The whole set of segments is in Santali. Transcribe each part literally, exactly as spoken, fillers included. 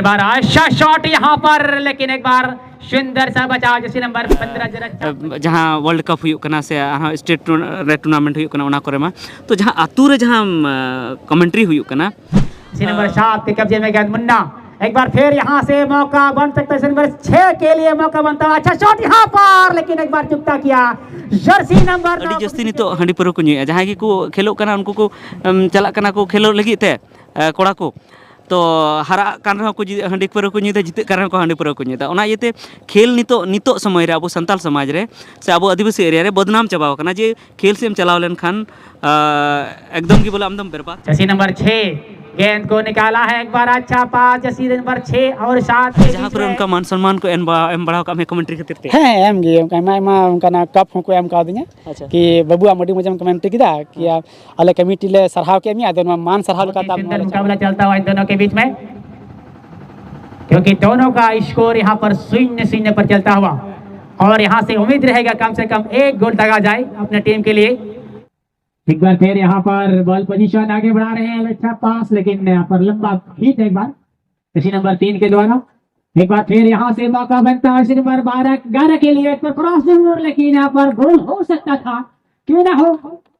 बार अच्छा शॉट यहाँ पर, लेकिन एक बार सुंदर सा बचाव जर्सी नंबर पंद्रह जरा। ᱡᱟᱦᱟᱸ ᱣᱟᱨᱞᱰ ᱠᱟᱯ ᱦᱩᱭᱩᱜ ᱠᱟᱱᱟ ᱥᱮ ᱟᱨᱦᱚᱸ ᱥᱴᱮᱴ ᱨᱮ ᱴᱩᱨᱱᱟᱢᱮᱱᱴ ᱦᱩᱭᱩᱜ ᱠᱟᱱᱟ, ᱚᱱᱟ ᱠᱚᱨᱮ ᱢᱟ ᱛᱚ ᱡᱟᱦᱟᱸ ᱟᱹᱛᱩ ᱨᱮ ᱡᱟᱦᱟᱸ ᱠᱚᱢᱮᱱᱴᱨᱤ ᱦᱩᱭᱩᱜ ᱠᱟᱱᱟ, जर्सी नंबर सात के कब्जे में गेंद, मुन्ना। एक बार फिर यहाँ से मौका बन सकता है जर्सी नंबर छह के लिए, मौका बनता है। अच्छा शॉट यहाँ पर, लेकिन एक बार चुकता किया जर्सी नंबर ᱟᱹᱰᱤ ᱡᱟᱹᱥᱛᱤ ᱱᱤᱛᱚᱜ ᱦᱟᱺᱰᱤ ᱯᱟᱹᱣᱨᱟᱹ ᱠᱚ ᱧᱩᱭᱮᱫᱼᱟ᱾ ᱡᱟᱦᱟᱸᱭ ᱜᱮᱠᱚ ᱠᱷᱮᱞᱳᱜ ᱠᱟᱱᱟ, ᱩᱱᱠᱩ ᱠᱚ ᱮᱢ, ᱪᱟᱞᱟᱜ ᱠᱟᱱᱟ ᱠᱚ ᱠᱷᱮᱞᱳᱜ ᱞᱟᱹᱜᱤᱫ ᱛᱮ, ᱮ, ᱠᱚᱲᱟ ᱠᱚ᱾ ᱛᱚ ᱦᱟᱨᱟᱜ ᱠᱟᱱ ᱨᱮᱦᱚᱸ ᱠᱚ ᱡᱤ- ᱦᱟᱺᱰᱤ ᱯᱟᱹᱣᱨᱟᱹ ᱠᱚ ᱧᱩᱭᱮᱫᱟ, ᱡᱤᱛᱟᱹᱜ ᱠᱟᱱ ᱨᱮᱦᱚᱸ ᱠᱚ ᱦᱟᱺᱰᱤ ᱯᱟᱹᱣᱨᱟᱹ ᱠᱚ ᱧᱩᱭᱮᱫᱟ᱾ ᱚᱱᱟ ᱤᱭᱟᱹᱛᱮ ᱠᱷᱮᱞ ᱱᱤᱛᱚᱜ, ᱱᱤᱛᱚᱜ ᱥᱚᱢᱚᱭ ᱨᱮ ᱟᱵᱚ ᱥᱟᱱᱛᱟᱲ ᱥᱚᱢᱟᱡᱽ ᱨᱮ ᱥᱮ ᱟᱵᱚ ᱟᱹᱫᱤᱵᱟᱹᱥᱤ ᱮᱨᱤᱭᱟ ᱨᱮ ᱵᱚᱫᱱᱟᱢ ᱪᱟᱵᱟᱣ ᱠᱟᱱᱟ ᱡᱮ ᱠᱷᱮᱞ ᱥᱮᱫ ᱮᱢ ᱪᱟᱞᱟᱣ ᱞᱮᱱᱠᱷᱟᱱ, ᱟ, ᱮᱠᱫᱚᱢ ᱜᱮ ᱵᱚᱞᱮ ᱟᱢᱫᱚᱢ ᱵᱮᱨᱵᱟᱫ᱾ जर्सी नंबर छह गेंद को निकाला है, एक बार अच्छा पास जर्सी नंबर छह और सात के ᱡᱟᱦᱟᱸ बीच ᱠᱚᱨᱮ में। ᱚᱱᱠᱟ ᱢᱟᱱ ᱥᱚᱱᱢᱟᱱ ᱠᱚ ᱮᱢ ᱵᱟ- ᱮᱢ ᱵᱟᱲᱟᱣ ᱠᱟᱜ ᱢᱮ ᱠᱚᱢᱮᱱᱴᱨᱤ ᱠᱷᱟᱹᱛᱤᱨ ᱛᱮ᱾ ᱦᱮᱸ, ᱮᱢ ᱜᱮ, ᱚᱱᱠᱟ ᱟᱭᱢᱟ ᱟᱭᱢᱟ ᱚᱱᱠᱟᱱᱟᱜ ᱠᱟᱯ ᱦᱚᱸᱠᱚ ᱮᱢ ᱠᱟᱣᱫᱤᱧᱟ᱾ ᱟᱪᱪᱷᱟ᱾ ᱠᱤ ᱵᱟᱹᱵᱩ, ᱟᱢ ᱟᱹᱰᱤ ᱢᱚᱡᱽ ᱮᱢ ᱠᱚᱢᱮᱱᱴᱨᱤ ᱠᱮᱫᱟ, ᱠᱤ ᱟᱞᱮ ᱠᱚᱢᱤᱴᱤ ᱞᱮ ᱥᱟᱨᱦᱟᱣ ᱠᱮᱫ ᱢᱮᱭᱟ, ᱟᱫᱚ ᱱᱚᱣᱟ ᱢᱟᱱ ᱥᱟᱨᱦᱟᱣ ᱞᱮᱠᱟᱛᱮ ᱟᱢ सुंदर ᱱᱚᱣᱟ ᱞᱮ मुकाबला चलता हुआ इन दोनों के बीच में, क्योंकि दोनों का स्कोर यहाँ पर शून्य शून्य पर चलता हुआ, और यहाँ से उम्मीद रहेगा कम से कम एक गोल दागा जाए अपने टीम के लिए। एक बार फिर यहाँ पर बॉल पोजीशन आगे बढ़ा रहे हैं, अच्छा पास, लेकिन यहाँ पर लंबा हिट एक बार जर्सी नंबर तीन के द्वारा। एक बार फिर यहाँ से मौका बनता है जर्सी नंबर बारह ग्यारह के लिए, एक पर क्रॉस जरूर, लेकिन यहाँ पर गोल हो सकता था, क्यों ना हो,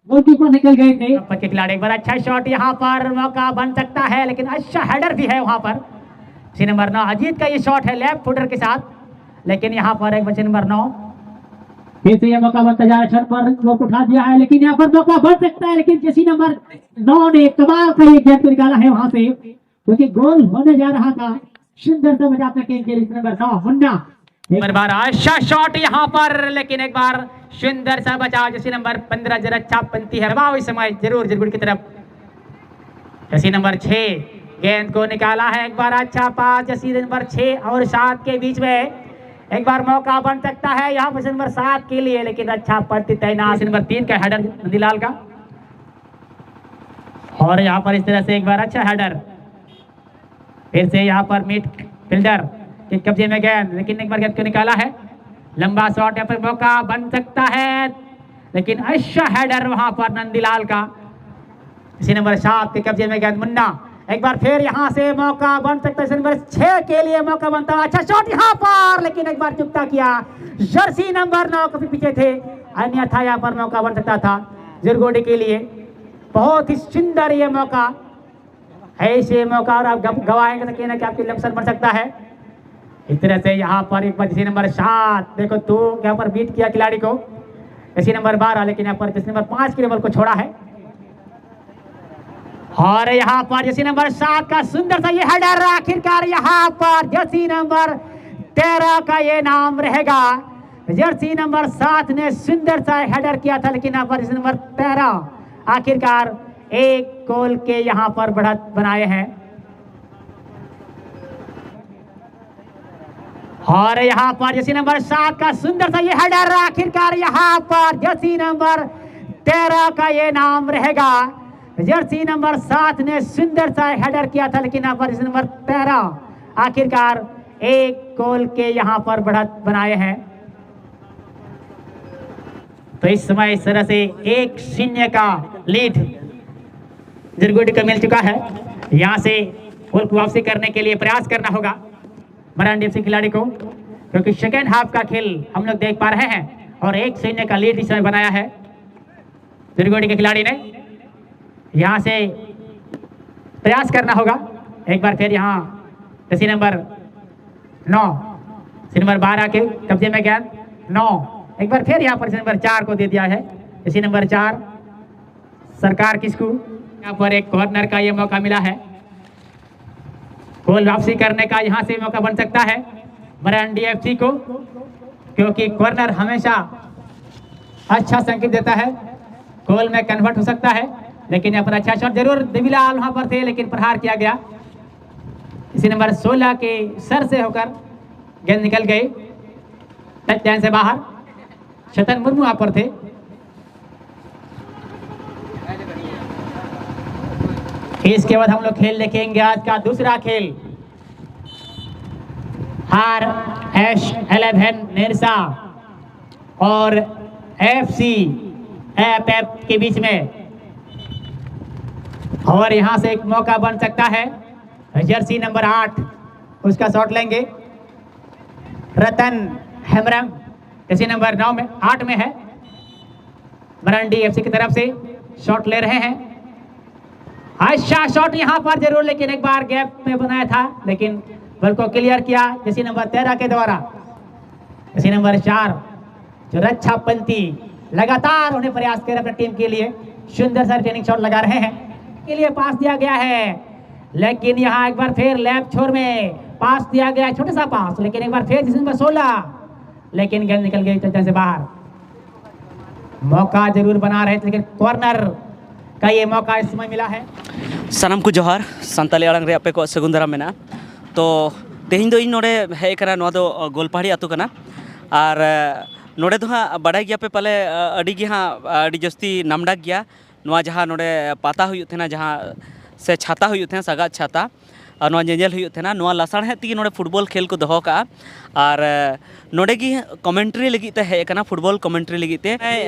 गोलकीपर निकल गए थे। पर के खिलाड़ी एक बार अच्छा शॉट, यहाँ पर मौका बन सकता है, लेकिन अच्छा हेडर भी है वहां पर। जर्सी नंबर नौ अजीत का ये शॉट है लेफ्ट फुटर के साथ, लेकिन यहाँ पर एक जर्सी नंबर नौ फिर से यह मौका बनता जा रहा है, छत पर लोग उठा दिया है, लेकिन यहाँ पर मौका बन सकता है, लेकिन जर्सी नंबर नौ ने कमाल का ये गेंद को निकाला है वहां से, क्योंकि गोल होने जा रहा था। सुंदर सा बचाव करके जर्सी नंबर नौ मुन्ना। पर बार अच्छा शॉट यहाँ पर, लेकिन एक बार सुंदर सा बचाव जर्सी नंबर पंद्रह जरा अच्छा पंती है, दबाव इस समय जरूर जरूर की तरफ। जर्सी नंबर छह गेंद को निकाला है, एक बार अच्छा पास जर्सी नंबर छह और सात के बीच में, एक बार मौका बन सकता है यहाँ पर नंबर सात के लिए, लेकिन अच्छा पंती तैनात। जर्सी नंबर तीन का हेडर नंदीलाल का, और यहाँ पर इस तरह से एक बार अच्छा हेडर, फिर से यहाँ पर मिड फील्डर के कब्जे में गेंद, लेकिन एक बार गेंद को निकाला है, लंबा शॉट, यहाँ पर मौका बन सकता है, लेकिन अच्छा हेडर वहां पर नंदीलाल का। जर्सी नंबर सात के कब्जे में गेंद, मुन्ना एक बार फिर यहाँ से मौका बन सकता है, जर्सी नंबर छह के लिए मौका बनता है। अच्छा शॉट यहाँ पर, लेकिन एक बार चुकता किया जर्सी नंबर नौ, काफी पीछे थे, अन्यथा यहाँ पर मौका बन सकता था जुरगोडी के लिए। बहुत ही सुंदर ये मौका, ऐसे मौका और आप गवाएंगे तो कहीं ना कहीं आपके लमसर बन सकता है। इस तरह से यहाँ पर एक बार जर्सी नंबर सात, देखो तो यहाँ पर बीट किया खिलाड़ी को जर्सी नंबर बारह, लेकिन यहाँ पर जर्सी नंबर पांच के बॉल को छोड़ा है। और यहाँ पर जर्सी नंबर सात का सुंदर सा ये हेडर, आखिरकार यहाँ पर जर्सी नंबर तेरह का ये नाम रहेगा। जर्सी नंबर सात ने सुंदर सा हेडर किया था, लेकिन यहाँ पर जर्सी नंबर तेरह आखिरकार एक गोल के यहाँ पर बढ़त बनाए हैं। और यहाँ पर जर्सी नंबर सात का सुंदर सा ये हेडर, आखिरकार यहाँ पर जर्सी नंबर तेरह का ये नाम रहेगा। जर्सी नंबर सात ने सुंदर सा हेडर किया था, लेकिन यहाँ पर जर्सी नंबर तेरह आखिरकार एक गोल के यहाँ पर बढ़त बनाए हैं। तो इस समय इस तरह से एक शून्य का लीड जुरगोडी को मिल चुका है। यहाँ से गोल को वापसी करने के लिए प्रयास करना होगा मरांडी एफसी खिलाड़ी को, क्योंकि सेकेंड हाफ का खेल हम लोग देख पा रहे हैं और एक शून्य का लीड इस समय बनाया है जुरगोडी के खिलाड़ी ने। यहाँ से प्रयास करना होगा एक बार फिर। यहाँ जर्सी नंबर नौ, जर्सी नंबर बारह के कब्जे में गेंद। नौ, एक बार फिर यहाँ पर जर्सी नंबर चार को दे दिया है। जर्सी नंबर चार सरकार किसको, यहाँ पर एक कॉर्नर का ये मौका मिला है। गोल वापसी करने का यहाँ से मौका बन सकता है मरांडी एफसी को, क्योंकि कॉर्नर हमेशा अच्छा संकेत देता है, गोल में कन्वर्ट हो सकता है। लेकिन यहाँ पर अच्छा शॉट, जरूर देवीलाल वहां पर थे लेकिन प्रहार किया गया। जर्सी नंबर सोलह के सर से होकर गेंद निकल गई टच लाइन से बाहर। चेतन मुर्मू वहां पर थे। इसके बाद हम लोग खेल देखेंगे आज का दूसरा खेल, हार एस इलेवन नेरसा और एफसी एपएफ के बीच में। और यहाँ से एक मौका बन सकता है। जर्सी नंबर आठ, उसका शॉट लेंगे रतन हेम्ब्रम, जर्सी नंबर नौ में, आठ में है। मरांडी एफसी की तरफ से शॉट ले रहे हैं। अच्छा शॉट यहाँ पर जरूर, लेकिन एक बार गैप में बनाया था, लेकिन बॉल को क्लियर किया जर्सी नंबर तेरह के द्वारा। जर्सी नंबर चार, जो रक्षा पंथी, लगातार उन्हें प्रयास कर अपनी टीम के लिए सुंदर सा रिटर्निंग शॉट लगा रहे हैं, के लिए पास दिया गया है। लेकिन यहाँ एक बार फिर लेफ्ट छोर में पास दिया गया, छोटा सा पास, लेकिन एक बार फिर जर्सी नंबर सोलह, लेकिन गेंद निकल गई चलते से बाहर। मौका जरूर बना रहे थे, लेकिन कॉर्नर का ये मौका इस समय मिला है। ᱥᱟᱱᱟᱢ ᱠᱚ ᱡᱚᱦᱟᱨ, ᱥᱟᱱᱛᱟᱞᱤ ᱟᱲᱟᱝ ᱨᱮ ᱟᱯᱮ ᱠᱚᱣᱟᱜ ᱥᱟᱹᱜᱩᱱ ᱫᱟᱨᱟᱢ ᱢᱮᱱᱟᱜᱼᱟ᱾ ᱛᱚ, ᱛᱮᱦᱮᱧ ᱫᱚ ᱤᱧ ᱱᱚᱰᱮ ᱦᱮᱡ ᱟᱠᱟᱱᱟ, ᱱᱚᱣᱟ ᱫᱚ ᱜᱳᱞᱯᱟᱦᱟᱲᱤ ᱟᱹᱛᱩ ᱠᱟᱱᱟ᱾ ᱟᱨ ᱱᱚᱰᱮ ᱫᱚ ᱦᱟᱸᱜ ᱵᱟᱰᱟᱭ ᱜᱮᱭᱟᱯᱮ ᱯᱟᱞᱮ, ᱟᱹᱰᱤ ᱜᱮ ᱦᱟᱸᱜ ᱟᱹᱰᱤ ᱡᱟᱹᱥᱛᱤ ᱱᱟᱢᱰᱟᱠ ᱜᱮᱭᱟ ᱱᱚᱣᱟ ᱡᱟᱦᱟᱸ ᱱᱚᱰᱮ ᱯᱟᱛᱟ ᱦᱩᱭᱩᱜ ᱛᱟᱦᱮᱱᱟ, ᱡᱟᱦᱟᱸ ᱥᱮ ᱪᱷᱟᱛᱟ ᱦᱩᱭᱩᱜ ᱛᱟᱦᱮᱱᱟ, ᱥᱟᱜᱟᱫ ᱪᱷᱟᱛᱟ᱾ ᱟᱨ ᱱᱚᱣᱟ ᱧᱮᱧᱮᱞ ᱦᱩᱭᱩᱜ ᱛᱟᱦᱮᱱᱟ᱾ ᱱᱚᱣᱟ ᱞᱟᱥᱟᱬᱦᱮᱫ ᱛᱮᱜᱮ ᱱᱚᱰᱮ ᱯᱷᱩᱴᱵᱚᱞ ᱠᱷᱮᱞ ᱠᱚ ᱫᱚᱦᱚ ᱠᱟᱜᱼᱟ᱾ ᱟᱨ ᱱᱚᱰᱮ ᱜᱮ ᱠᱚᱢᱮᱱᱴᱨᱤ ᱞᱟᱹᱜᱤᱫ ᱛᱮ ᱦᱮᱡ ᱟᱠᱟᱱᱟ, ᱯᱷᱩᱴᱵᱚᱞ ᱠᱚᱢᱮᱱᱴᱨᱤ ᱞᱟᱹᱜᱤᱫ ᱛᱮ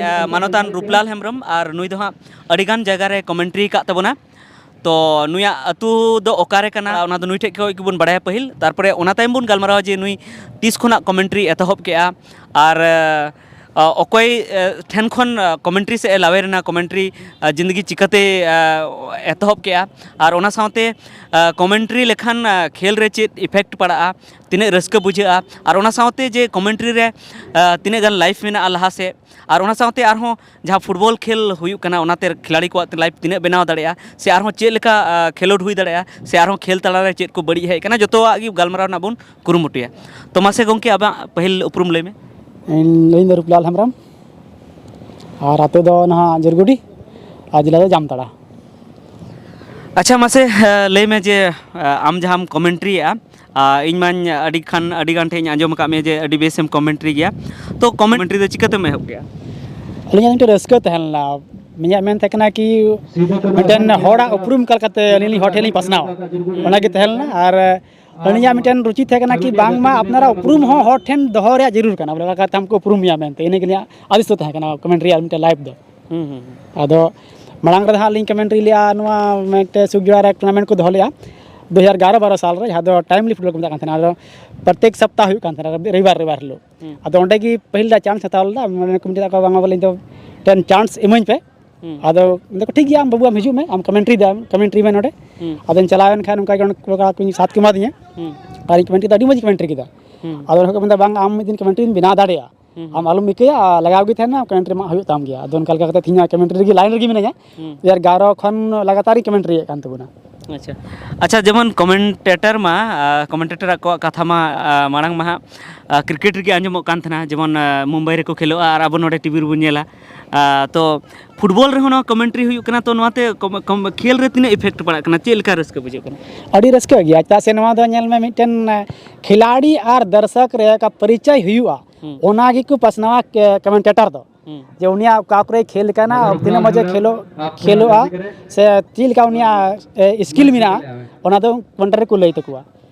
ᱢᱟᱱᱚᱛᱟᱱ ᱨᱩᱯᱞᱟᱞ ᱦᱮᱢᱵᱨᱚᱢ᱾ ᱟᱨ ᱱᱩᱭ ᱫᱚ ᱦᱟᱸᱜ ᱟᱹᱰᱤᱜᱟᱱ ᱡᱟᱭᱜᱟ ᱨᱮ ᱠᱚᱢᱮᱱᱴᱨᱤ ᱟᱠᱟᱫ ᱛᱟᱵᱚᱱᱟ᱾ ᱛᱚ, ᱱᱩᱭᱟᱜ ᱟᱹᱛᱩ ᱫᱚ ᱚᱠᱟᱨᱮ ᱠᱟᱱᱟ, ᱚᱱᱟ ᱫᱚ ᱱᱩᱭ ᱴᱷᱮᱡ ᱠᱷᱚᱡ ᱜᱮᱵᱚᱱ ᱵᱟᱲᱟᱭᱟ ᱯᱟᱹᱦᱤᱞ, ᱛᱟᱨᱯᱚᱨᱮ ᱚᱱᱟ ᱛᱟᱭᱚᱢ ᱵᱚᱱ ᱜᱟᱞᱢᱟᱨᱟᱣᱟ ᱡᱮ ᱱᱩᱭ ᱛᱤᱥ ᱠᱷᱚᱱᱟᱜ ᱠᱚᱢᱮᱱᱴᱨᱤ ᱮᱛᱚᱦᱚᱵ ᱠᱮᱜᱼᱟ᱾ ᱟᱨ ᱚᱠᱚᱭ ᱴᱷᱮᱱ ᱠᱷᱚᱱ ᱠᱚᱢᱮᱱᱴᱨᱤ ᱥᱮ ᱮ ᱞᱟᱣᱮᱨ ᱮᱱᱟ, ᱠᱚᱢᱮᱱᱴᱨᱤ ᱡᱤᱱᱫᱮᱜᱤ ᱪᱤᱠᱟᱹᱛᱮ ᱮᱛᱚᱦᱚᱵ ᱠᱮᱜᱼᱟ, ᱟᱨ ᱚᱱᱟ ᱥᱟᱶᱛᱮ ᱠᱚᱢᱮᱱᱴᱨᱤ ᱞᱮᱠᱷᱟᱱ ᱠᱷᱮᱞ ᱨᱮ ᱪᱮᱫ ᱤᱯᱷᱮᱠᱴ ᱯᱟᱲᱟᱜᱼᱟ, ᱛᱤᱱᱟᱹᱜ ᱨᱟᱹᱥᱠᱟᱹ ᱵᱩᱡᱷᱟᱹᱜᱼᱟ, ᱟᱨ ᱚᱱᱟ ᱥᱟᱶᱛᱮ ᱡᱮ ᱠᱚᱢᱮᱱᱴᱨᱤ ᱨᱮ ᱛᱤᱱᱟᱹᱜ ᱜᱟᱱ ᱞᱟᱭᱤᱯᱷ ᱢᱮᱱᱟᱜᱼᱟ ᱞᱟᱦᱟ ᱥᱮᱫ, ᱟᱨ ᱚᱱᱟ ᱥᱟᱶᱛᱮ ᱟᱨᱦᱚᱸ ᱡᱟᱦᱟᱸ ᱯᱷᱩᱴᱵᱚᱞ ᱠᱷᱮᱞ ᱦᱩᱭᱩᱜ ᱠᱟᱱᱟ, ᱚᱱᱟᱛᱮ ᱠᱷᱤᱞᱟᱲᱤ ᱠᱚᱣᱟᱜ ᱞᱟᱭᱤᱯᱷ ᱛᱤᱱᱟᱹᱜ ᱵᱮᱱᱟᱣ ᱫᱟᱲᱮᱭᱟᱜᱼᱟ, ᱥᱮ ᱟᱨᱦᱚᱸ ᱪᱮᱫ ᱞᱮᱠᱟ ᱠᱷᱮᱞᱳᱰ ᱦᱩᱭ ᱫᱟᱲᱮᱭᱟᱜᱼᱟ, ᱥᱮ ᱟᱨᱦᱚᱸ ᱠᱷᱮᱞ ᱛᱟᱞᱟᱨᱮ ᱪᱮᱫ ᱠᱚ ᱵᱟᱹᱲᱤᱡ ᱦᱮᱡ ᱟᱠᱟᱱᱟ, ᱡᱚᱛᱚᱣᱟᱜ ᱜᱮ ᱜᱟᱞᱢᱟᱨᱟᱣ ᱨᱮᱱᱟᱜ ᱵᱚᱱ ᱠᱩᱨᱩᱢᱩᱴᱩᱭᱟ᱾ ᱛᱚ, ᱢᱟᱥᱮ ᱜᱚᱢᱠᱮ, ᱟᱢᱟᱜ ᱯᱟᱹᱦᱤᱞ ᱩᱯᱨᱩᱢ ᱞᱟᱹᱭ ᱢᱮ᱾ ᱤᱧ, ᱤᱧ ᱫᱚ ᱨᱩᱯᱞᱟᱞ ᱦᱮᱢᱵᱨᱚᱢ, ᱟᱨ ᱟᱹᱛᱩ ᱫᱚ ᱱᱟᱦᱟᱜ ᱡᱩᱨᱜᱩᱰᱤ, ᱟᱨ ᱡᱮᱞᱟ ᱫᱚ ᱡᱟᱢᱛᱟᱲᱟ᱾ ᱟᱪᱪᱷᱟ, ᱢᱟᱥᱮ, ᱞᱟᱹᱭ ᱢᱮ ᱡᱮ, ᱟᱢ ᱡᱟᱦᱟᱸᱢ ᱠᱚᱢᱮᱱᱴᱨᱤᱭᱮᱜᱼᱟ, ᱤᱧ ᱢᱟᱧ ᱟᱹᱰᱤ ᱠᱷᱟᱱ, ᱟᱹᱰᱤ ᱜᱟᱱ ᱴᱷᱮᱡ ᱤᱧ ᱟᱸᱡᱚᱢ ᱟᱠᱟᱫ ᱢᱮᱭᱟ ᱡᱮ ᱟᱹᱰᱤ ᱵᱮᱥᱮᱢ ᱠᱚᱢᱮᱱᱴᱨᱤ ᱜᱮᱭᱟ᱾ ᱛᱚ, ᱠᱚᱢᱮᱱᱴᱨᱤ ᱫᱚ ᱪᱤᱠᱟᱹᱛᱮᱢ ᱮᱦᱚᱵ ᱠᱮᱜᱼᱟ? ᱟᱹᱞᱤᱧᱟᱜ ᱢᱤᱫᱴᱮᱱ ᱨᱟᱹᱥᱠᱟᱹ ᱛᱟᱦᱮᱸ ᱞᱮᱱᱟ᱾ ᱤᱧᱟᱹᱜ ᱢᱮᱱ ᱛᱟᱦᱮᱸ ᱠᱟᱱᱟ ᱠᱤ ᱢᱤᱫᱴᱮᱱ ᱦᱚᱲᱟᱜ ᱩᱯᱨᱩᱢ ᱚᱠᱟ ᱞᱮᱠᱟᱛᱮ ᱟᱹᱞᱤᱧ ᱞᱤᱧ ᱦᱚᱲ ᱴᱷᱮᱱ ᱞᱤᱧ ᱯᱟᱥᱱᱟᱣᱟ, ᱚᱱᱟᱜᱮ ᱛᱟᱦᱮᱸ ᱞᱮᱱᱟ᱾ ᱟᱨ ᱟᱹᱞᱤᱧᱟᱜ ᱢᱤᱫᱴᱮᱱ ᱨᱩᱪᱤ ᱛᱟᱦᱮᱸ ᱠᱟᱱᱟ ᱠᱤ ᱵᱟᱝᱢᱟ ᱟᱯᱱᱟᱨᱟᱜ ᱩᱯᱨᱩᱢ ᱦᱚᱸ ᱦᱚᱲ ᱴᱷᱮᱱ ᱫᱚᱦᱚ ᱨᱮᱭᱟᱜ ᱡᱟᱹᱨᱩᱲ ᱠᱟᱱᱟ, ᱵᱚᱞᱮ ᱚᱠᱟ ᱞᱮᱠᱟᱛᱮ ᱦᱚᱲ ᱠᱚ ᱩᱯᱨᱩᱢ ᱢᱮᱭᱟ ᱢᱮᱱᱛᱮ, ᱤᱱᱟᱹ ᱜᱮ ᱟᱹᱞᱤᱧᱟᱜ ᱟᱫᱤᱥ ᱫᱚ ᱛᱟᱦᱮᱸ ᱠᱟᱱᱟ ᱠᱚᱢᱮᱱᱴᱨᱤ ᱟᱨ ᱢᱤᱫᱴᱮᱱ ᱞᱟᱭᱤᱯᱷ ᱫᱚ᱾ ᱦᱩᱸ, ᱦᱩᱸ, ᱦᱩᱸ᱾ ᱟᱫᱚ ᱢᱟᱲᱟᱝ ᱨᱮ ᱦᱟᱸᱜ ᱞᱤᱧ ᱠᱚᱢᱮᱱᱴᱨᱤ ᱞᱮᱜᱼᱟ ᱱᱚᱣᱟ ᱢᱤᱫᱴᱮᱡ ᱥᱩᱠ ᱡᱚᱲᱟ ᱨᱮ ᱴᱩᱨᱱᱟᱢᱮᱱᱴ ᱠᱚ ᱫᱚᱦᱚ ᱞᱮᱜᱼᱟ ᱫᱩ ᱦᱟᱡᱟᱨ ᱮᱜᱟᱨᱚ ᱵᱟᱨᱚ ᱥᱟᱞ ᱨᱮ, ᱡᱟᱦᱟᱸ ᱫᱚ ᱴᱟᱭᱤᱢᱞᱤ ᱯᱷᱩᱴᱵᱚᱞ ᱠᱚ ᱢᱮᱛᱟᱜ ᱠᱟᱱ ᱛᱟᱦᱮᱱᱟ᱾ ᱟᱫᱚ ᱯᱨᱚᱛᱮᱠ ᱥᱚᱯᱛᱟᱦ ᱦᱩᱭᱩᱜ ᱠᱟᱱ ᱛᱟᱦᱮᱱᱟ, ᱨᱚᱵᱤ- ᱨᱚᱵᱤᱵᱟᱨ, ᱨᱚᱵᱤᱵᱟᱨ ᱦᱤᱞᱳᱜ᱾ ᱦᱩᱸ᱾ ᱟᱫᱚ ᱚᱸᱰᱮ ᱜᱮ ᱯᱟᱹᱦᱤᱞ ᱫᱷᱟᱣ ᱪᱟᱱᱥ ᱦᱟᱛᱟᱣ ᱞᱮᱫᱟ, ᱢᱟᱱᱮ ᱠᱚ ᱢᱮᱛᱟᱜ ᱠᱚᱣᱟ, ᱵᱟᱝᱟ ᱵᱚᱞᱮ ᱤᱧ ᱫᱚ ᱢᱤᱫᱴᱮᱱ ᱪᱟᱱᱥ ᱤᱢᱟᱹᱧ ᱯᱮ᱾ ᱦᱩᱸ᱾ ᱟᱫᱚ ᱢᱮᱱᱫᱟ ᱠᱚ, "ᱴᱷᱤᱠ ᱜᱮᱭᱟ, ᱟᱢ ᱵᱟᱹᱵᱩ ᱟᱢ ᱦᱤᱡᱩᱜ ᱢᱮ, ᱟᱢ ᱠᱚᱢᱮᱱᱴᱨᱤ ᱫᱟᱢ, ᱠᱚᱢᱮᱱᱴᱨᱤ ᱢᱮ ᱱᱚᱰᱮ᱾" ᱦᱩᱸ᱾ ᱟᱫᱚᱧ ᱪᱟᱞᱟᱣᱮᱱ ᱠᱷᱟᱱ ᱚᱱᱠᱟ ᱜᱮ ᱚᱸᱰᱮ ᱠᱚ ᱠᱚ ᱥᱟᱛ ᱠᱚ ᱮᱢᱟ ᱫᱤᱧᱟ᱾ ᱦᱩᱸ᱾ ᱟᱨ ᱤᱧ ᱠᱚᱢᱮᱱᱴᱨᱤ ᱫᱚ ᱟᱹᱰᱤ ᱢᱚᱡᱽ ᱠᱚᱢᱮᱱᱴᱨᱤ ᱠᱮᱫᱟ᱾ ᱦᱩᱸ᱾ ᱟᱫᱚ ᱚᱱᱟ ᱠᱚ ᱢᱮᱱᱫᱟ, "ᱵᱟᱝ, ᱟᱢ ᱢᱤᱫ ᱫᱤᱱ ᱠᱚᱢᱮᱱᱴᱨᱤᱢ ᱵᱮᱱᱟᱣ ᱫᱟᱲᱮᱭᱟᱜᱼᱟ, ᱦᱩᱸ, ᱟᱢ ᱦᱩᱸ᱾ ᱟᱞᱚᱢ ᱤᱠᱟᱹᱭᱟ, ᱟᱨ ᱞᱟᱜᱟᱣ ᱜᱮ ᱛᱟᱦᱮᱱ ᱢᱮ, ᱠᱚᱢᱮᱱᱴᱨᱤ ᱢᱟ ᱦᱩᱭᱩᱜ ᱛᱟᱢ ᱜᱮᱭᱟ᱾" ᱟᱫᱚ ᱚᱱᱠᱟ ᱞᱮᱠᱟ ᱠᱟᱛᱮ ᱛᱮᱦᱮᱧ ᱠᱚᱢᱮᱱᱴᱨᱤ ᱨᱮᱜᱮ ᱞᱟᱭᱤᱱ ᱨᱮᱜᱮ ᱢᱤᱱᱟᱹᱧᱟ᱾ ᱦᱩᱸ᱾ ᱫᱩ ᱦᱟᱡᱟᱨ ᱮᱜᱟᱨᱚ ᱠᱷᱚᱱ ᱞᱟᱜᱟᱛᱟᱨ ᱤᱧ ᱠᱚᱢᱮᱱᱴᱨᱤᱭᱮᱫ ᱠᱟᱱ ᱛᱟᱵᱚᱱᱟ᱾ ᱟᱪᱪᱷᱟ, ᱟᱪᱪᱷᱟ, ᱡᱮᱢᱚᱱ ᱠᱚᱢᱮᱱᱴᱮᱴᱟᱨ ᱢᱟ, ᱟᱨ ᱠᱚᱢᱮᱱᱴᱮᱴᱟᱨ ᱟᱠᱚᱣᱟᱜ ᱠᱟᱛᱷᱟ ᱢᱟ, ᱟᱨ ᱢᱟᱲᱟᱝ ᱢᱟ ᱦᱟᱸᱜ, ᱟᱨ ᱠᱨᱤᱠᱮᱴ ᱨᱮᱜᱮ ᱟᱸᱡᱚᱢᱚᱜ ᱠᱟᱱ ᱛᱟᱦᱮᱱᱟ, ᱡᱮᱢᱚᱱ, ᱟᱨ ᱢᱩᱢᱵᱟᱭ ᱨᱮᱠᱚ ᱠᱷᱮᱞᱳᱜᱼᱟ ᱟᱨ ᱟᱵᱚ ᱱᱚᱰᱮ ᱴᱤᱵᱷᱤ ᱨᱮᱵᱚᱱ ᱧᱮᱞᱟ᱾ ᱟᱨ ᱛᱚ ᱯᱷᱩᱴᱵᱚᱞ ᱨᱮᱦᱚᱸ ᱱᱚᱣᱟ ᱠᱚᱢᱮᱱᱴᱨᱤ ᱦᱩᱭᱩᱜ ᱠᱟᱱᱟ, ᱛᱚ ᱱᱚᱣᱟᱛᱮ ᱠᱚᱢ-, ᱠᱚᱢ-, ᱠᱷᱮᱞ ᱨᱮ ᱛᱤᱱᱟᱹᱜ ᱤᱯᱷᱮᱠᱴ ᱯᱟᱲᱟᱜ ᱠᱟᱱᱟ, ᱪᱮᱫ ᱞᱮᱠᱟ ᱨᱟᱹᱥᱠᱟᱹ ᱵᱩᱡᱷᱟᱹᱜ ᱠᱟᱱᱟ? ᱟᱹᱰᱤ ᱨᱟᱹᱥᱠᱟᱹ ᱜᱮᱭᱟ, ᱪᱮᱫᱟᱜ ᱥᱮ ᱱᱚᱣᱟ ᱫᱚ ᱧᱮᱞ ᱢᱮ, ᱢᱤᱫᱴᱮᱱ, ᱮ, ᱠᱷᱤᱞᱟᱲᱤ ᱟᱨ ᱫᱚᱨᱥᱚᱠ ᱨᱮ ᱚᱠᱟ ᱯᱚᱨᱤᱪᱚᱭ ᱦᱩᱭᱩᱜᱼᱟ, ᱦᱩᱸ᱾ ᱚᱱᱟ ᱜᱮᱠᱚ ᱯᱟᱥᱱᱟᱣᱟ ᱠᱮ-, ᱠᱚᱢᱮᱱᱴᱮᱴᱟᱨ ᱫᱚ᱾ ᱦᱩᱸ᱾ ᱡᱮ ᱩᱱᱤᱭᱟᱜ ᱚᱠᱟ ᱠᱚᱨᱮ ᱠᱷᱮᱞ ᱠᱟᱱᱟ, ᱛᱤᱱᱟᱹᱜ ᱢᱚᱡᱮ ᱠᱷᱮᱞᱳ-, ᱠᱷᱮᱞᱳᱜᱼᱟ, ᱥᱮ ᱪᱮᱫ ᱞᱮᱠᱟ ᱩᱱᱤᱭᱟᱜ, ᱮ, ᱥᱠᱤᱞ ᱢᱮᱱᱟᱜᱼᱟ, ᱚᱱᱟ ᱫᱚ ᱠᱚᱢᱮᱱᱴᱟᱨ ᱨᱮᱠᱚ ᱞᱟᱹᱭ ᱛᱟᱠᱚᱣᱟ᱾